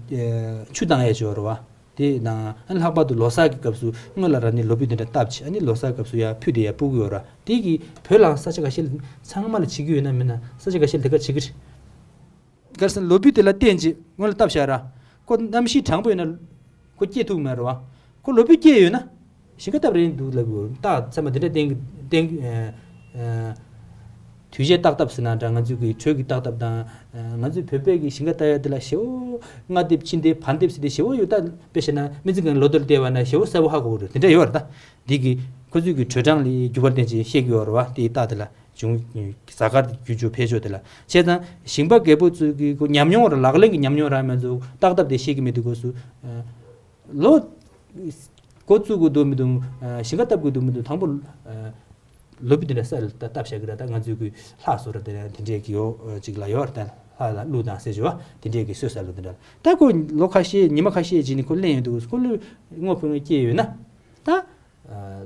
ཆུ་བཏང་ཡས་ཅིག་ཡོད་རེད་བ། དེ་ནང་ཨ་ནི་ལྷག་པར་དུ་ལོ་གསར་གྱི་སྐབས་སུ་སྔོན་ལ་ར་ནི་ལོ་ཕུད་དེ་འདྲ་བཏབ་བྱས་ཨ་ནི་ལོ་གསར་སྐབས་སུ་ཡར་ཕུད་དེ་ཡར་སྤུ་གུ་ཡོད་ར་དེ་གི་བོད་ལ་ས་ཆ་ཁ་ཤས་ཚང་མ་ལ་བྱེད་ཀྱི་ཡོད་ན་མིན་ན་ས་ཆ་ཁ་ཤས་དེ་ག་བྱེད་ཀྱི་རེད། གར་སོང་ལོ་བུ་དེ་ལ་བརྟེན་ཅིག་སྔོན་ལ་བཏབ་བཞག་ར། ཁོ་གནམ་གཤིས་གྲང་པོ་ཡོད་ན་ཁོ་སྐྱེ་ཐུབ་མེད་ར་བ། ཁོ་ལོ་བུ་སྐྱེ་ཡོད་ན་ཞིང་ཁ་བཏབ་རན་འདུག་ལབ་དགོས་རྟགས་ཚད་མ་དེ་འདྲ་བསྟན་གི་བསྟན་གི་དུས་བཞི་བཏགས་བཏབ་ཟེར་ན་འདྲ་ང་ཚོའི་གི་དྲོད་ཀྱི་བཏགས་བཏབ་དང་ང་ཚོའི་བོད་པའི་གི་ཞིང་ཁ་བཏབ་ཡ་དེ་ལ་ཞེ་བོ་སྔ་འདེབས་ཕྱི་འདེབས་བར་འདེབས་ཟེར་ཏེ་ཞེ་བོ་ཡོད་ད་དཔེ་བཤད་ན་སྨན་རྩིས་ཁང་ལོ་ལྟར་བལྟས་པ་ན་ཞེ་བོ་གསལ་པོ་ཧ་གོ་གི་རེད་དེ་འདྲ་ཡོད་ར་ད་འདི་གི་ཁོ་ཚོའི་གི་དྲོད་གྲང་ལ་འགྱུར་བ་བསྟན་ཅིག་བཤད་གི་ཡོད་ར་བ་དེའི་རྟགས་དེ་ལ། བྱུང་གཟའ་སྐར་རྒྱུ་ཆོ་འཕེལ་ཕྱོགས་དེ་ལ་བྱས་ཙང་ཞིང་པ་རྒད་པོ་ཚོས་ཀྱི་ཁོ་ཉམས་མྱོང་ར་ལག་ལེན་གྱི་ཉམས་མྱོང་ར་མ་ཚོ་ཏག་ཏག་དེ་ཤེས་ཀྱི་མེད་དུས་སྐབས་སུ་ལོ་འགོ་བཙུགས་དགོས་འདུག་མི་འདུག་ཞིང་ཁ་བཏབ་དགོས་འདུག་མི་འདུག་དང་པོ་ལོ་བུ་དེ་འདྲ་ས་ལ་བཏབ་བཞག་གི་ར་ད་ང་ཚོའི་ཀྱི་ལྷ་བཟོ་ར་དེ་འདྲ་དེ་འདྲས་ཀྱི་ཡོ་ཅིག་ལ་ཡོད་ར་ད་ལྷ་ལ་གླུ་དང་ཟེར་བྱས་བ་དེ་འདྲས་ཀྱི་གསོལ་ས་ལོ་དེ་འདྲ་ད་ཁོ་ལོ་ཁ་ཤས་ཉི་མ་ཁ་ཤས་རྗེས་ནས་ཁོ་གླེང་ཡོང་དུས་ཁོ་ལོ་སྔོ་ཕུང་བའི་སྐྱེས་ཡོད་ན་ད།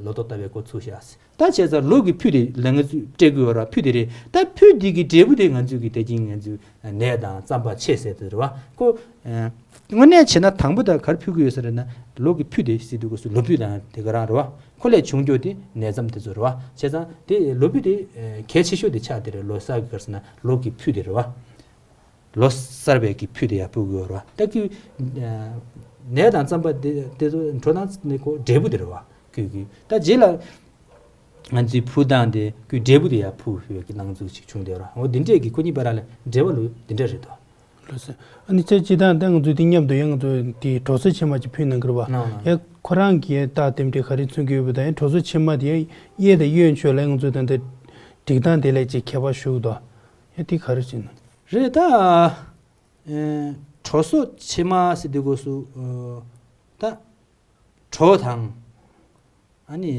ལོ་ཏོག་བཏབ་པའི་འགོ་ཚུགས་ཤག་ད་བྱས་ཙང་ལོ་གི་ཕུད་དེ་ལ་ང་ཚོས་སྤྲད་དགོས་པ་ར་ཕུད་དེ་རེད། ད་ཕུད་དེ་གི་འབྲས་བུ་དེ་ང་ཚོས་གི་དེ་གིན་ང་ཚོས་ནས་དང་རྩམ་པ་ཕྱེ་ཟེར་དེ་རེད་བ་ཁོ། དངོས་གནས་བྱས་ན་དང་པོ་ད་ག་རེ་ཕུལ་གི་ཡོད་ཟེར་ན་ལོ་གི་ཕུད་དེ་ཟེར་དུས་སྐབས་སུ་ལོ་ཕུད་དང་དེ་ག་རང་རེད་བ་ཁོ་ལས་བྱུང་རྒྱུ་དེ་ནས་རྩམ་དེ་ཚོ་རེད་བ་བྱས་ཙང་དེ་ལོ་ཕུད་དེ་གལ་ཆེ་ཤོས་དེ་ཆགས་དེ་རེད་ལོ་གསར་གི་ག་རེ་ཟེར་ན་ལོ་གི་ཕུད་དེ་རེད་བ། ལོ་གསར་པའི་གི་ཕུད་དེ་ཡར་ཕུལ་དགོས་རེད་བ། ད་ཀུ་ནས་དང་རྩམ་པ་དེ་དེ་ཚོ་འགྲོ་སྟངས་ནི་ཁོ་འབྲས་བུ་དེ་རེད་བ་ཀུ་ཀུ་ད་རྗེས་ལ་ང་ཚོའི་ཕུ་དང་དེ་ཀུ་འབྲས་བུ་དེ་ཡར་ཕུལ་ཡོད་ཀྱི་སྣང་ཚུལ་ཅིག་བྱུང་བསྡད་ར་འོ་འདི་འདྲས་ཀྱི་ཁོ་གཉིས་བར་ལ་འབྲེལ་བ་ལོ་འདི་འདྲ་རེད་དོ། ལོ་སེ། ཨ་ནི་ཅེ་ཅི་དང་ད་ང་ཚོས་དེ་མཉམ་དུ་ཡང་ང་ཚོས་དེ་གྲོ་སོའི་ཕྱེ་མ་ཅིག་ཕུལ་གནང་གི་རེད་བ། ནང་ལ། ཡ་ཁོ་རང་གིས་རྟགས་དེ་འདྲས་ག་རེ་མཚོན་གྱི་ཡོད་པ་དང་ཡང་གྲོ་སོའི་ཕྱེ་མ་དེ་ཡང་གཡས་དང་གཡོན་ཕྱོགས་ལ་ང་ཚོས་ད་ལྟ་སྒྲིག་སྟངས་དེ་ལས་ཅིག་ཁྱད་པར་ཞུགས་དོ། ཡ་དེ་ག་རེ་བྱས་ན། རེད་ད། ཨེ། གྲོ་སོ་ཕྱེ་མ་ཟེར་དུས་སྐབས་སུ་ཨ། ད། གྲོ་དང་། ཨ་ནི།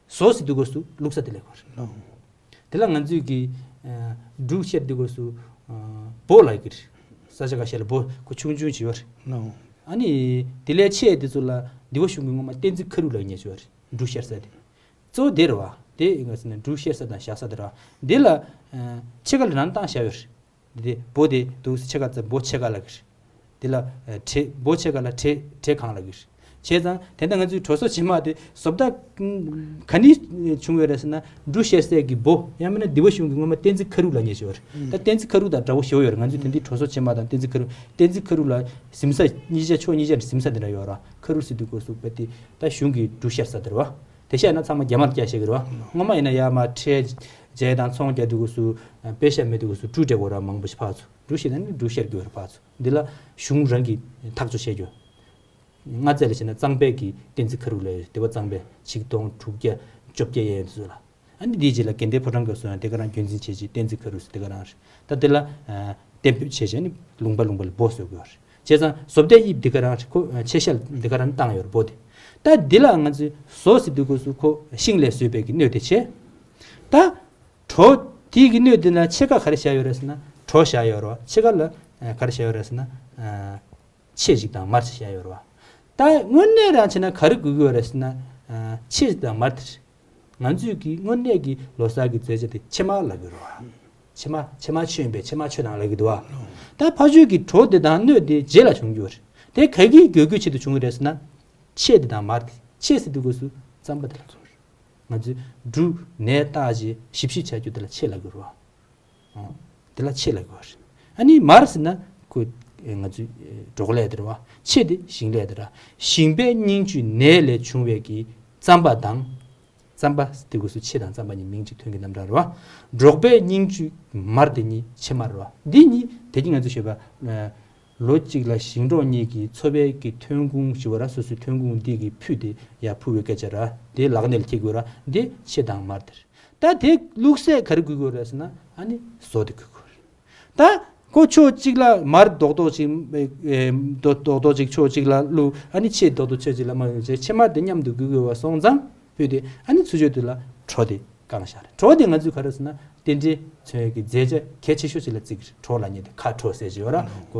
ཟོ་ཟེར་དུས་སྐབས་སུ་བླུགས་ས་དེ་ལས་གོ་རེད། ལོ། དེ་ལ་ང་ཚོས་ཀྱི་ཨ། འབྲུ་བཤད་དུས་སྐབས་སུ་ཨ། སྦོ་ལབ་ཀྱི་རེད། ས་ཆ་ཁ་ཤས་ལ་སྦོ་ཁོ་ཆུང་ཆུང་བྱེད་ཡོད་རེད། ལོ། ཨ་ནི། དེ་ལས་ཆེ་དེ་ཚོ་ལ་འདི་བ་གཞུང་གི་སྔོན་མ་བསྟན་འཛིན་ཁ་རུ་ལབ་མཁན་ཅིག་ཡོད་རེད། འབྲུ་བཤད་ས་དེ། གཙོ་བོ་དེ་རེད་བ། དེ་ང་ཚོ་ནི་འབྲུ་བཤད་ས་དང་བཞག་ས་དེ་རེད་བ། འདི་ལ། ཕྱེད་ཀ་ལ་རང་བཏང་བཞག་ཡོད་རེད། འདི་དེ་སྦོ་དེ་འདུག་ཕྱེད་ཀ་ཙམ་སྦོ་ཕྱེད་ཀ་ལབ་ཀྱི་རེད། འདི་ལ་བྲེ་སྦོ་ཕྱེད་ཀ་ལ་བྲེ་བྲེ་གང་ལབ་ཀྱི་རེད། བྱས་ཙང་དེ་འདྲ་ང་ཚོའི་གྲོ་སོ་ཕྱེ་མ་དེ་བཟོ་ལྟ་ག་ནས་བྱུང་ཡོད་རེད་ཟེར་ན་འབྲུ་བཤད་སའི་གི་སྦོ་ཡང་མིན་ན་འདི་བ་གཞུང་གི་སྔོན་མ་བསྟན་འཛིན་ཁ་རུ་ལབ་མཁན་ཅིག་ཡོད་རེད། ད་བསྟན་འཛིན་ཁ་རུ་དང་འདྲ་བོ་ཞེ་པོ་ཡོད་རེད། ང་ཚོས་དེ་འདྲའི་གྲོ་སོ་ཕྱེ་མ་དང་བསྟན་འཛིན་ཁ་རུ་བསྟན་འཛིན་ཁ་རུ་ལ་གཟིམ་ས་གཉིས་ཆ་ཕྱོགས་གཉིས་ཆ་ནས་གཟིམ་ས་དེ་འདྲ་ཡོད་ར་ཁ་རུ་ཟེར་དུས་སྐབས་སུ་བ་དེ་ད་གཞུང་གི་འབྲུ་བཤད་ས་དེ་རེད་བ། དེ་བཤད་ན་ཚང་མ་རྒྱ་མར་སྐྱ་བཤད་གི་རེད་བ། སྔོན་མ་ཡིན་ན་ཡར་མར་ཁྲལ་འཇལ་དང་ཚོང་རྒྱག་དུས་སྐབས་སུ་དཔེ་ཤ་མེད་དུས་སྐབས་སུ་འབྲུ་སྤྲད་དགོས་ར་མང་པོ་ཞིག་ཕར་ཚུར་འབྲུ་བཤད་ན་ནི་འབྲུ་བཤད་དགོས་ར་ཕར་ཚུར་འདི་ལ་གཞུང་རང་གི་ཐག་གཅོད་བྱེད་རྒྱུ། སྔ་རྩིས་ལ་བྱས་ན་གཙང་པའི་གི་བསྟན་འཛིན་ཁ་རུ་ལ་ཡོད་སྡེ་པ་གཙང་པའི་ཆིག་སྟོང་དྲུག་བརྒྱ་བཅོ་བརྒྱད་ཡན་དུ་ཚོད་ལ། ཨ་ནི་དེའི་རྗེས་ལ་དགེ་ལྡན་ཕོ་བྲང་སྐབས་སུ་ཡང་དེ་ག་རང་རྒྱུན་འཛིན་བྱེད་ཅིག་བསྟན་འཛིན་ཁ་རུ་སུ་དེ་ག་རང་རེད། ད་དེ་ལ་གཏན་འབེབས་བྱས་བྱས་ནི་ལུང་པ་ལུང་པ་ལ་སྦོ་བཟོ་དགོས་རེད། བྱས་ཙང་བཟོ་ལྟའི་དབྱིབས་འདི་ག་རང་རེད་ཁོ་ཆེ་ཤ་འདི་ག་རང་བཏང་ཡོད་རེད་སྦོ་དེ། ད་འདི་ལ་ང་ཚོས་ཟོ་ཟེར་དུས་སྐབས་སུ་ཁོ་ཤིང་ལས་བཟོས་པའི་གི་སྣོད་དེ་བྱས། ད་གྲོ་དེའི་གི་སྣོད་འདི་ན་ཕྱེད་ཀ་ག་རེ་བཞག་ཡོད་རེད་ཟེར་ན་གྲོ་བཞག་ཡོད་རེད་བ་ཕྱེད་ཀ་ལ་ག་རེ་བཞག་ཡོད་རེད་ཟེར་ན། ཕྱེད་ཅིག་དང་མར་ཅིག་བཞག་ཡོད་རེད་བ། ད་དངོས་གནས་རང་བྱས་ན་ག་རེ་དགོས་ཀྱི་ཡོད་རེད་ཟེར་ན། ཕྱེད་ཅིག་དང་མར་དེ་རེད། ང་ཚོས་ཀྱི་དངོས་གནས་ཀྱི་ལོ་གསར་གྱི་མཛད་རྗེས་དེ་ཕྱེ་མར་ལབ་ཀྱི་རེད་བ། ཕྱེ་མར་ཕྱེ་མར་མཆོད་ཡོན་པས་ཕྱེ་མར་མཆོད་དང་ལབ་ཀྱི་འདུག་བ། ད་ཕ་ཆོས་ཀྱི་གྲོ་དེ་དང་སྣོད་དེ་རྗེས་ལ་བྱུང་རྒྱུ་རེད། དེ་ག་གི་དགོས་མཁོའི་ཆེད་དུ་བྱུང་གི་རེད་ཟེར་ན། ཕྱེད་དེ་དང་མར་དེ་ཕྱེད་ཟེར་དུས་སྐབས་སུ་རྩམ་པ་དེ་ལ་ཚོར། ང་ཚོས་འབྲུ་ནས་བཏགས་རྗེས་ཞིབ་ཞིབ་བྱ་རྒྱུ་དེ་ལ་ཕྱེད་ལབ་ཀྱི་རེད་བ། འདི་ལ་ཕྱེད་ལབ་དགོས་རེད། ཨ་ནི་མར་ཟེར་ན་ཁོ་ང་ཚོའི་འབྲོག་ལས་དེ་རེད་བ། ཕྱེད་དེ་ཞིང་ལས་དེ་ར། ཞིང་པའི་སྙིང་བཅུད་ནས་ལས་བྱུང་བའི་གི་རྩམ་པ་དང་། རྩམ་པ་དེ་སྐབས་སུ་ཕྱེད་དང་རྩམ་པ་གཉིས་མིང་གཅིག་ཐོན་གྱི་རྣམ་གྲངས་རེད་བ། འབྲོག་པའི་སྙིང་བཅུད་མར་དེ་གཉིས་ཕྱེ་མར་རེད་བ། འདི་གཉིས་དེ་གཉིས་ང་ཚོས་ཤོད་པ། ལོ་གཅིག་ལ་ཞིང་འབྲོག་གཉིས་ཀྱི་འཚོ་བའི་གི་ཐོན་ཁུངས་ཞུ་བ་ར་སོ་སོའི་ཐོན་ཁུངས་འདི་གི་ཕུད་དེ་ཡར་ཕུལ་བའི་སྐད་ཆ་ར་དེ་ལག་ནས་ལ་ཁྱེར་དགོས་ར་འདི་ཕྱེད་དང་མར་དེ་རེད། ད་དེ་བླུགས་སའི་ག་རེ་དགོས་ཀྱི་ཡོད་རེད་ཟེར་ན་ཨ་ནི་ཟོ་དེ་དགོས་ཀྱི་ཡོད་རེད། ད་ཁོ་ཕྱོགས་གཅིག་ལ་མར་རྡོག་རྡོག་ཅིག་ཨེ་རྡོག་རྡོག་རྡོག་ཅིག་ཕྱོགས་གཅིག་ལ་བླུགས་ཨ་ནི་ཕྱེད་རྡོག་རྡོག་ཕྱོགས་གཅིག་ལ་མར་བླུགས་བྱས་ཕྱེ་མར་དེ་མཉམ་དུ་དགོས་ཀྱི་ཡོད་པ་སོང་ཙང་ཕུད་དེ་ཨ་ནི་ཚུར་ཕྱོགས་དེ་ལ་གྲོ་དེ་བཀང་བཞག་རེད། གྲོ་དེ་ང་ཚོས་ག་རེ་ཟེར་ན་ རྟེན་འབྲེལ་མཚོན་ཡས་ཀྱི་མཛད་བྱ་གལ་ཆེ་ཤོས་ཤིག་ལ་བརྩི་གི་རེད། གྲོགས་ལབ་མཁན་དེ་ཁ་གྲོགས་ཟེར་གྱི་ཡོད་ར། ཁོ་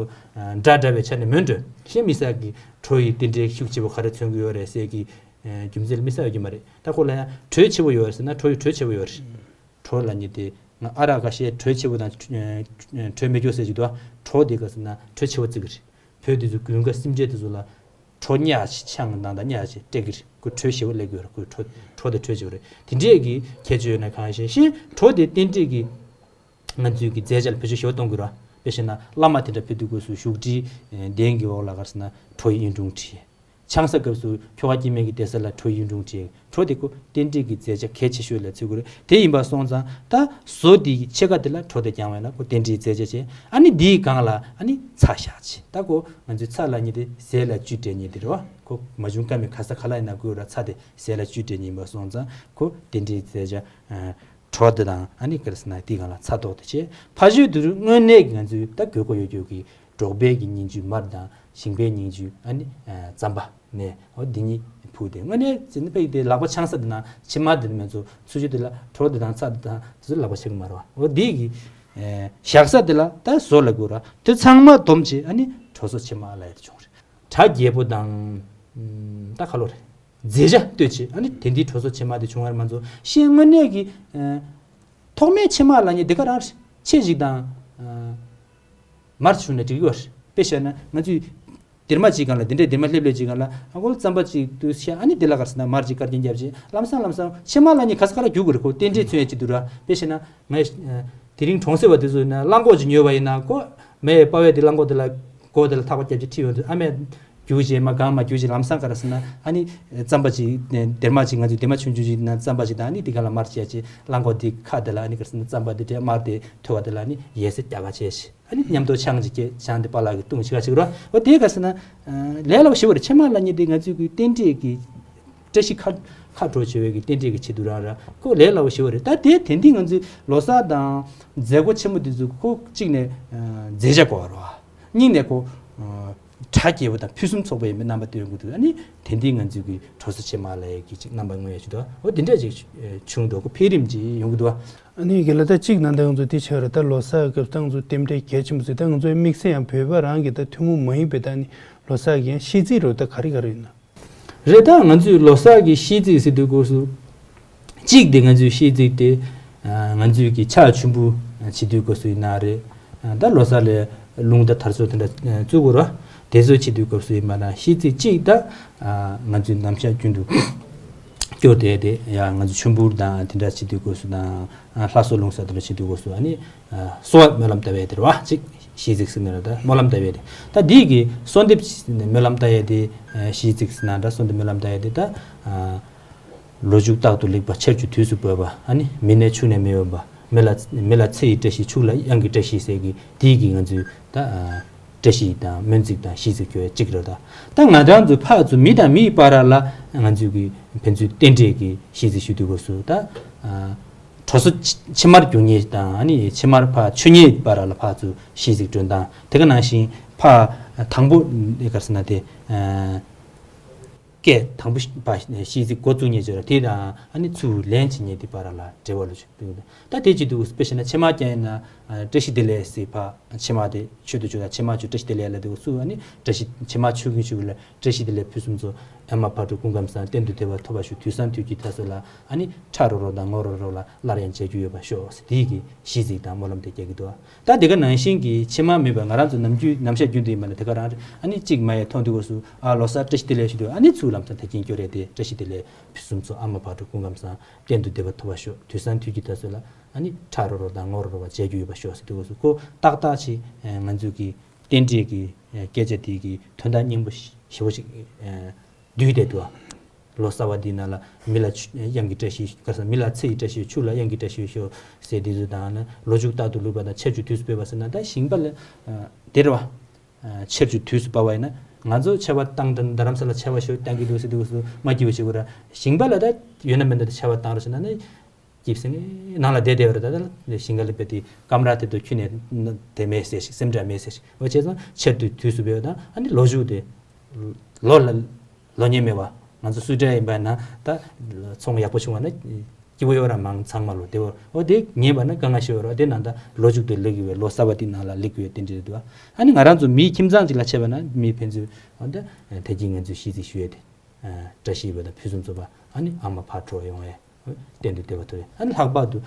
འདྲ་འདྲ་བའི་ཆ་ནས་མིན་འགྲོ། གཞན་མི་ས་གི་གྲོགས་ཡི་རྟེན་འབྲེལ་ཤུགས་ཆེ་པོ་ག་རེ་མཚོན་གི་ཡོད་རེད་ཟེར་གི་རྒྱུ་མཚན་ལ་མི་ས་ཡོད་ཀྱི་མ་རེད། ད་ཁོ་ལ་ཡང་གྲོས་ཆེ་པོ་ཡོད་རེད་ཟེར་ན་གྲོགས་ཡི་གྲོས་ཆེ་པོ་ཡོད་རེད། གྲོགས་ལབ་མཁན་དེ་ང་ཨ་རག་ཁ་ཤས་གྲོས་ཆེ་པོ་དང་གྲོས་མེད་སྐྱོ་ཟེར་གྱི་འདུག་ཨ། གྲོགས་དེ་ག་ཟེར་ན་གྲོས་ཆེ་པོ་བརྩི་གི་རེད། བོད་དེ་ཚོ་དགུན་ཁ་སེམས་ཅན་དེ་ཚོ་ལ་གྲོ་ཉག་ཅིག་ཆང་གི་ནང་དང་ཉག་ཅིག་སྤྲད་ཀྱི་རེད། ཁོས་གྲོས་ཞེ་པོ་སླེབས་ཀྱི་ཡོད་རེད། ཁོས་གྲོ་གྲོ་དེ་གྲོས་ཅིག་རེད། དེ་འདྲས་ཀྱི་ཁྱད་ཆོས་ཡོད་ན་གང་ཤེས་ཤེས། གྲོ་དེ་རྟེན་འབྲེལ་གྱི་ང་ཚོའི་གི་མཛད་བྱ་ལ་བེད་སྤྱོད་ཞེ་པོ་གཏོང་གི་རེད། དཔེ་བཤད་ན་བླ་མ་དེ་འདྲ་ཕེབས་དུས་སྐབས་སུ་བཞུགས་ཁྲིའི་གདན་གྱི་འོག་ལ་ག་རེ་ཟེར་ན་གྲོ་ཡི་གཡུང་དྲུང་བྲིས། ཆང་ས་སྐབས་སུ་ཁྱོ་ག་སྐྱེ་དམན་གྱི་གདན་ས་ལ་གྲོ་ཡི་གཡུང་དྲུང་བྲིས། གྲོ་དེ་ཁོ་རྟེན་འབྲེལ་གྱི་མཛད་བྱ་གལ་ཆེ་ཤོས་ལ་བརྩི་དགོས་རེད། དེ་ཡིན་པ་སོང་ཙང་ད་བཟོ་དེའི་ཕྱེད་ཀ་དེ་ལ་གྲོ་དེ་བརྐྱངས་པ་ཡིན་ན་ཁོ་རྟེན་འབྲེལ་མཛད་བྱ་བྱས། ཨ་ནི་དེའི་སྒང་ལ་ཨ་ནི་ཚྭ་བཞག་བྱས། ད་ཁོ་ང་ཚོའི་ཚྭ་ལབ་མཁན་དེ་ཟས་ལ་བཅུད་སྤྲད་མཁན་དེ་རེད་བ། ཁོ་མ་བྱུང་ཀ་མེད་ག་ས་ག་ལ་ཡིན་ན་དགོས་ར། ཚྭ་དེ་ཟས་ལ་བཅུད་སྤྲད་མཁན་ཡིན་པ་སོང་ཙང་ཁོ་རྟེན་འབྲེལ་མཛད་བྱ་གྲོ་དེ་དང་ཨ་ནི་ག་རེ་ཟེར་ན་དེའི་སྒང་ལ་ཚྭ་ཏོག་དེ་བྱས། ཕ་ཤུལ་དུ་དངོས་གནས་ཀྱི་ང་ཚོའི་ད་དགོས་མཁོ་ཡོད་རྒྱུ་གི་འབྲོག་པའི་གི་སྙིང་བཅུད་མར་དང་ཞིང་པའི་སྙིང་བཅུད་ཨ་ནི་རྩམ་པ་ནས་འོ་འདི་གཉིས་ཕུལ་ཏེ། དངོས་གནས་བྱས་ན་ཕ་གི་དེ་ལག་པ་འཆང་ས་དེ་དང་ཕྱེ་མར་དེ་མེད་ཚོ་ཚུར་ཞུ་དེ་ལ་གྲོ་དེ་དང་ཚྭ་དེ་དང་དེ་ཚོ་ལག་པ་འཆང་གི་མ་རེད་བ། འོ་འདི་གི་བཞག་ས་དེ་ལ་ད་བཟོ་ལ་དགོས་ར། དེ་ཚང་མ་བསྡོམས་བྱས་ཨ་ནི་གྲོ་སོ་ཕྱེ་མར་ལབ་ཡ་དེ་བྱུང་རེད། གྲ་རྒྱས་པོ་དང་ད་ག་ལོ་རེད། མཛེས་ཆ་གཏོད་བྱེད་ཨ་ནི་དེ་འདིའི་གྲོ་སོ་ཕྱེ་མར་དེ་བྱུང་བར་མ་ཚོ་ཤེས། དངོས་གནས་ཀྱི་ཐོག་མའི་ཕྱེ་མར་ལབ་མཁན་དེ་ག་རང་རེད། ཕྱེ་ཞིག་དང་མར་བྱུང་ན་འགྲིག་གི་རེད། དཔེ་བཤད་ན་ང་ཚོས་སྡེར་མ་གཅིག་སྒང་ལ་དེ་འདྲའི་སྡེར་མ་ལྷེབ་ལྷེབ་གཅིག་སྒང་ལ་ཨ་ཁོ་རྩམ་པ་གཅིག་ཏུ་ཤ་ཨ་ནི་དེ་ལ་ག་རེ་ཟེར་ན་མར་གཅིག་དཀར་རྐྱང་བརྒྱབ་བྱས་ལམ་སང་ལམ་སང་ཕྱེ་མར་ལབ་མཁན་ག་ས་ག་ལ་རྒྱུག་གི་རེད། ཁོ་རྟེན་འབྲེལ་མཚོན་ཡ་གཅིག་འདུག་ར། དཔེ་བཤད་ན་ངས་དེ་རིང་གྲོང་གསེབ་པ་དེ་ཚོ་ཡིན་ན་གླང་གོག་ཅིག་ཉོས་པ་ཡིན་ན་ཁོ་མེ་ཡི་པ་ཝེ་དེ་གླང་གོག་དེ་ལ་མགོ་དེ་ལ་ཐག་པ་བརྒྱབ་བྱས་ཁྲིད་ཡོང་དུས་ཨ་མས་རྒྱུག་བྱས་མར་གང་མར་རྒྱུག་བྱས་ལམ་སང་ག་རེ་ཟེར་ན་ཨ་ནི་རྩམ་པ་ཅིག་སྡེར་མ་ཅིག་ང་ཚོའི་སྡེར་མ་ཆུང་ཆུང་ཅིག་ཡིན་ན་རྩམ་པ་ཅིག་དང་ཨ་ནི་དེ་ག་ལ་མར་བྱས་བྱས་གླང་གོག་དེ་ཁ་དེ་ལ་ཨ་ནི་ག་རེ་ཟེར་ན་རྩམ་པ་དེ་དེ་མར་དེ་ཐོད་པ་དེ་ལ་ཨ་ནི་ཡལ་སའི་རྒྱ་གར་བྱས་བྱས། ཨ་ནི་མཉམ་དུ་ཆང་ཅིག་སྐྱེས་ཆང་དེ་པཱ་ལགས་ཀྱིས་བཏུང་ཞིག་ག་ཞིག་རོ། འོ་དེ་ག་ཟེར་ན་ལས་སླ་པོ་ཞེ་པོ་རེད། ཕྱེ་མར་ལབ་མཁན་དེ་ང་ཚོའི་གི་རྟེན་འབྲེལ་གྱི་བཀྲ་ཤིས་ཁ་ཁ་དྲོ་བྱེད་པའི་གི་རྟེན་འབྲེལ་གྱི་ཆེད་དུ་རང་ར་ཁོ་ལས་སླ་པོ་ཞེ་པོ་རེད། ད་དེ་དེ་འདི་ང་ཚོའི་ལོ་གསར་དང་མཛད་སྒོ་ཆེན་མོ་འདི་ཚོ་ཁོ་གཅིག་ནས་མཛད་བྱ་དགོས་པ་རེད་བ། གཉིས་ནས་ཁོ་གྲ་རྒྱས་པོ་དང་ཕུན་སུམ་ཚོགས་པ་ཡིན་པའི་རྣམ་པ་སྟོན་དགོས་འདུག་ཨ་ནི་དེ་འདི་ང་ཚོའི་གི་གྲོ་སོ་ཕྱེ་མར་ལབ་ཡས་ཀྱི་ཅིག་རྣམ་པ་མངོན་ཡས་ཅིག་འདུག་འོ་དེ་འདྲ་ཅིག་བྱུང་འདུག་ཁོ་འཕེལ་རིམ་ཅིག་ཡོང་གི་འདུག་ཨ་ནི་དགེ་ལགས་ད་གཅིག་ནང་ད་ང་ཚོ་དེ་ཆགས་རེད། ད་ལོ་གསར་སྐབས་ད་ང་ཚོ་རྟེན་འབྲེལ་གལ་ཆེན་པོ་ཟེར་ད་ང་ཚོའི་དམིགས་བསལ་ཡང་བོད་པ་རང་གི་ད་ཐུན་མོང་མ་ཡིན་པའི་ད་ནི་ལོ་གསར་གྱི་ཡང་ཤིས་ཚིག་རེད། ད་ག་རེ་ག་རེ་ཡིན་ན། རེད། ད་ང་ཚོའི་ལོ་གསར་གྱི་ཤིས་ཚིག་ཟེར་དུས་སྐབས་སུ་གཅིག་དེ་ང་ཚོའི་ཤིས་ཚིག་དེ་ང་ཚོའི་གི་ཕྱག་མཆོད་འབུལ་བྱེད་དུས་སྐབས་སུ་ཡིན་ན་རེད། ད་ལོ་གསར་ལ་རླུང་རྟ་དར་སོ་དེ་འདྲ་བཙུགས་དགོས་ར། དེ་ཚོ་བྱེད་དུས་སྐབས་སུ་ཡིན་པ་ན་ཤིས་ཚིག་གཅིག་ད་ང་ཚོའི་ནམ་ཞག་རྒྱུན་དུ་སྐྱོར་བསྡད་དེ་ཡང་ང་ཚོ་མཆོད་འབུལ་དང་དེ་འདྲ་བྱེད་དུས་སྐབས་སུ་དང་ལྷ་གསོལ་ལུང་གསོལ་དེ་འདྲ་བྱེད་དུས་སྐབས་སུ་ཨ་ནི་གསོལ་བ་སྨོན་ལམ་བཏབ་ཡས་དེ་རེད་བ། གཅིག་ཤིས་ཚིག་ཟེར་ནས་རེད། ད་སྨོན་ལམ་བཏབ་ཡས་དེ་ད་འདི་གི་གསོལ་འདེབས་སྨོན་ལམ་བཏབ་ཡས་དེ་ཤིས་ཚིག་ཟེར་ན་འདྲ་གསོལ་འདེབས་སྨོན་ལམ་བཏབ་ཡས་དེ་ད། ལོ་ཕྱུགས་རྟག་ཏུ་ལེགས་པ། ཆར་ཆུ་དུས་སུ་འབབ་པ། ཨ་ནི་མི་ནད་ཕྱུགས་ནད་མི་འབབ་པ། མི་ལ་མི་ལ་ཚེ་ཡི་བཀྲ་ཤིས། ཕྱུགས་ལ་གཡང་གི་བཀྲ་ཤིས་ཟེར་གི་དེའི་གི་ང་ཚོའི་ད་བཀྲ་ཤིས་དང་སྨོན་ཚིག་དང་ཤིས་ཚིག་སྐྱོར་ཡ་གཅིག་རེད། ད་ད་ང་རང་ཚོ་ཕར་ཚུར་མི་དང་མི་ཡི་བར་ལ་ང་ཚོའི་གི་ཕན་ཚུན་རྟེན་འབྲེལ་གི་ཤིས་ཚིག་ཞུ་དུས་སྐབས་སུ་ད་གྲོ་སོ་ཕྱེ་མར་རྒྱུག་མཁན་དང་ཨ་ནི་ཕྱེ་མར་ཕར་མཆོད་མཁན་བར་ལ་ཕར་ཚུར་ཤིས་ཚིག་སྒྲོན་སྟངས་དེ་ག་ནང་བཞིན་ཕར་དང་པོ་ག་རེ་ཟེར་ན་དེ། སྐད་དང་པོ་པ་ཤིས་ཚིག་འགོ་བཙུགས་མཁན་ཅིག་ར། དེ་དང་ཨ་ནི་ཚུར་ལན་བྱེད་མཁན་དེ་བར་ལ་འབྲེལ་བ་ལོ་ཆུ་འདུག་ད་དེ་བྱེད་དུས་དཔེ་བཤད་ན་ཕྱེ་མར་བརྐྱངས་ཡིན་ན་བཀྲ་ཤིས་བདེ་ལེགས་ཟེར་ཕར་ཕྱེ་མར་དེ་མཆོད་དུ་བཅུག་དང་ཕྱེ་མར་མཆོད་བཀྲ་ཤིས་བདེ་ལེགས་ལབ་དུས་ཚུར་ཨ་ནི་བཀྲ་ཤིས་ཕྱེ་མར་མཆོད་མཁན་ཞིག་ལ་བཀྲ་ཤིས་བདེ་ལེགས་ཕུན་སུམ་ཚོགས། ཨ་མ་བག་དྲོ་སྐུ་ཁམས་བཟང་། གཏན་དུ་བདེ་བ་ཐོབ་པར་ཤོག་དུས་བཟང་དུས་ཀྱི་མཐའ་སོགས་ལ་ཨ་ནི་ཁྲ་རོ་རོ་དང་ངོ་རོ་རོ་ལ་སླར་ཡང་མཇལ་རྒྱུ་ཡོད་པར་ཤོག་ཟེར་དེའི་གི་ཤིས་ཚིག་དང་སྨོན་ལམ་དེ་རྒྱག་གི་འདུག་ད་དེ་ག་ནང་བཞིན་གྱི་ཕྱེ་མར་མེད་པར་ང་རང་ཚོ་ནམ་རྒྱུན་ནམ་ཞག་རྒྱུན་དུ་ཡིན་པ་ན་དེ་ག་རང་རེད། ཨ་ནི་གཅིག་མ་ཡས་མཐོང་དུས་སྐབས་སུ་ཨ་ལོ་གསར་བཀྲ་ཤིས་བདེ་ལེགས་ཞུ་དུས་ཨ་ནི་ཚུར་ལམ་སང་ད་གིན་སྐྱོར་རེད་དེ་བཀྲ་ཤིས་བདེ་ལེགས་ཕུན་སུམ་ཚོགས། ཨ་མ་བག་དྲོ་སྐུ་ཁམས་བཟང་། གཏན་དུ་བདེ་བ་ཐོབ་པར་ཤོག་དུས་བཟང་དུས་ཀྱི་མཐའ་སོགས་ལ་ཨ་ནི་ཁྲ་རོ་རོ་དང་ངོ་རོ་རོ་བ་མཇལ་རྒྱུ་ཡོད་པར་ཤོག་ཟེར་དུས་སྐབས་སུ་ཁོ་ཏག་ཏག་ཅིག་ང་ཚོའི་གི་རྟེན་འབྲེལ་གྱི་སྐད་ཆ་དེ་གི་དོན་དག་སྙིང་པོ་ཞེ་པོ་ཅིག་བསྡུས་བསྡད་འདུག་ལོ་གསར་བ་འདིའི་ནང་ལ་མི་ལ་གཡང་གི་བཀྲ་ཤིས་ག་ས་མི་ལ་ཚེ་ཡི་བཀྲ་ཤིས་ཕྱུགས་ལ་གཡང་གི་བཀྲ་ཤིས་ཤོག་ཟེར་དེ་ཚོ་དང་ན་ལོ་ཕྱུགས་རྟག་ཏུ་ལེགས་པ་དང་ཆར་ཆུ་དུས་སུ་འབབ་པ་ཟེར་ན་ད་ཞིང་པ་ལ་དེ་རེད་བ། ཆར་ཆུ་དུས་སུ་འབབ་པ་ཡིན་ན་ང་ཚོ་ཆར་པ་བཏང་དང་རྡ་རམ་ས་ལ་ཆར་པ་ཞོ་བཏང་གི་འདུག་ཟེར་དུས་སུ་མ་སྐྱིད་པ་བྱེད་དགོས་ར། ཞིང་པ་ལ་ད་ཡོད་ན་མེད་ན་ད་ཆར་པ་བཏང་རོགས་ཟེར་ན་ནི། སྐྱིད་སེ་ནང་ལ་བསྡད་བསྡད་པ་རེད། ད་ལྟ་ཞིང་ཁ་ལ་བས་དེ་ཀམ་ར་དེ་ཚོ་ཁྱོན་ནས་དེ་མེད་ཟེར་ཞིག་སེམས་ཁྲལ་མེད་ཟེར་ཞིག་འོ་བྱས་ཙང་ཆར་དུས་དུས་སུ་བས་དང་ཨ་ནི་ལོ་ཕྱུགས་དེ་ལོ་ལ་ལོ་ཉེས་མེད་པ་ང་ཚོ་སུ་འདྲ་ཡིན་པ་ན་ད་ཚོང་ཡག་པོ་བྱུང་བ་ན་ སྐྱིད་པོ་ཡོད་ར་མང་ཚང་མ་ལོ་དེ་བོ་འོ་དེ་ཉན་པ་ན་དཀའ་ངལ་ཤོར་ར་དེ་ནང་ད་ལོ་མཇུག་ཏུ་སླེབས་ཀྱི་བའི་ལོ་གསར་པ་དེ་ནང་ལ་སླེབས་ཀྱི་ཡོད་དེ་འདྲ་རེད་འདུག་ཨ་ནི་ང་རང་ཚོ་མིའི་ཁྱིམ་ཚང་ཅིག་ལ་བྱས་པ་ན་མིའི་ཕན་ཚུན་འོ་ད་ད་གིན་ང་ཚོས་ཤིས་ཚིག་ཞུ་ཡས་དེ་བཀྲ་ཤིས་པ་དང་ཕུན་སུམ་ཚོགས་པ་ཨ་ནི་ཨ་མ་ཕར་འགྲོ་ཡོང་བས། གཏན་དུ་བདེ་བ་ཐོབ་ཡོད། ཨ་ནི་ལྷག་པར་དུ་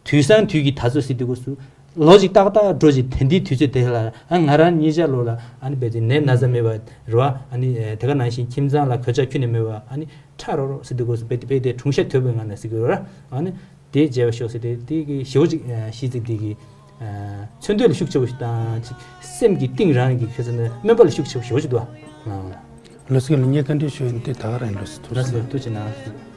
དུས་སང་དུས་ཀྱི་ད་ཚོད་ཟེར་དུས་སྐབས་སུ་ལོ་གཅིག་ཏག་ཏག་འགྲོ་ཅིག་དེ་འདིའི་དུས་ཚོད་དེ་ལ་ཨ་ང་རང་གཉིས་ཆ་ལོ་ལ་ཨ་ནི་རྦད་དེ་ནད་ན་ཚ་མེད་པ་རེད་བ། ཨ་ནི་དེ་ག་ནང་བཞིན་ཁྱིམ་ཚང་ལ་གོད་ཆག་ཁྱོན་ནས་མེད་པ། ཨ་ནི་ཁྲ་རོ་རོ་ཟེར་དུས་སྐབས་སུ་རྦད་དེ་རྦད་དེ་གྲུང་ཤ་དོད་པའི་ངང་ནས་ཟེར་གི་རེད་བ། ཨ་ནི་དེ་བྱས་པ་ཤོག་ཟེར་ཏེ་དེ་གི་ཞེ་པོ་ཅིག་ཤིས་ཚིག་དེ་གི་མཚོན་དོད་ལ་ཤུགས་ཆེ་པོ་ཞིག་དང་ཅིག་སེམས་ཀྱི་གཏིང་རང་གི་ཁྱོད་ཚོ་ནི་སྨོན་པ་ལ་ཤུགས་ཆེ་པོ་ཞེ་པོ་ཅིག་འདུག་ཨ། ལོ་སི་ལ་ངས་བཀའ་འདྲི་ཞུ་ཡིན་དེ་ད་ག་རང་ལོ་སི་ཐུགས་ལ་སི་ཐུགས་རྗེ་གནང་།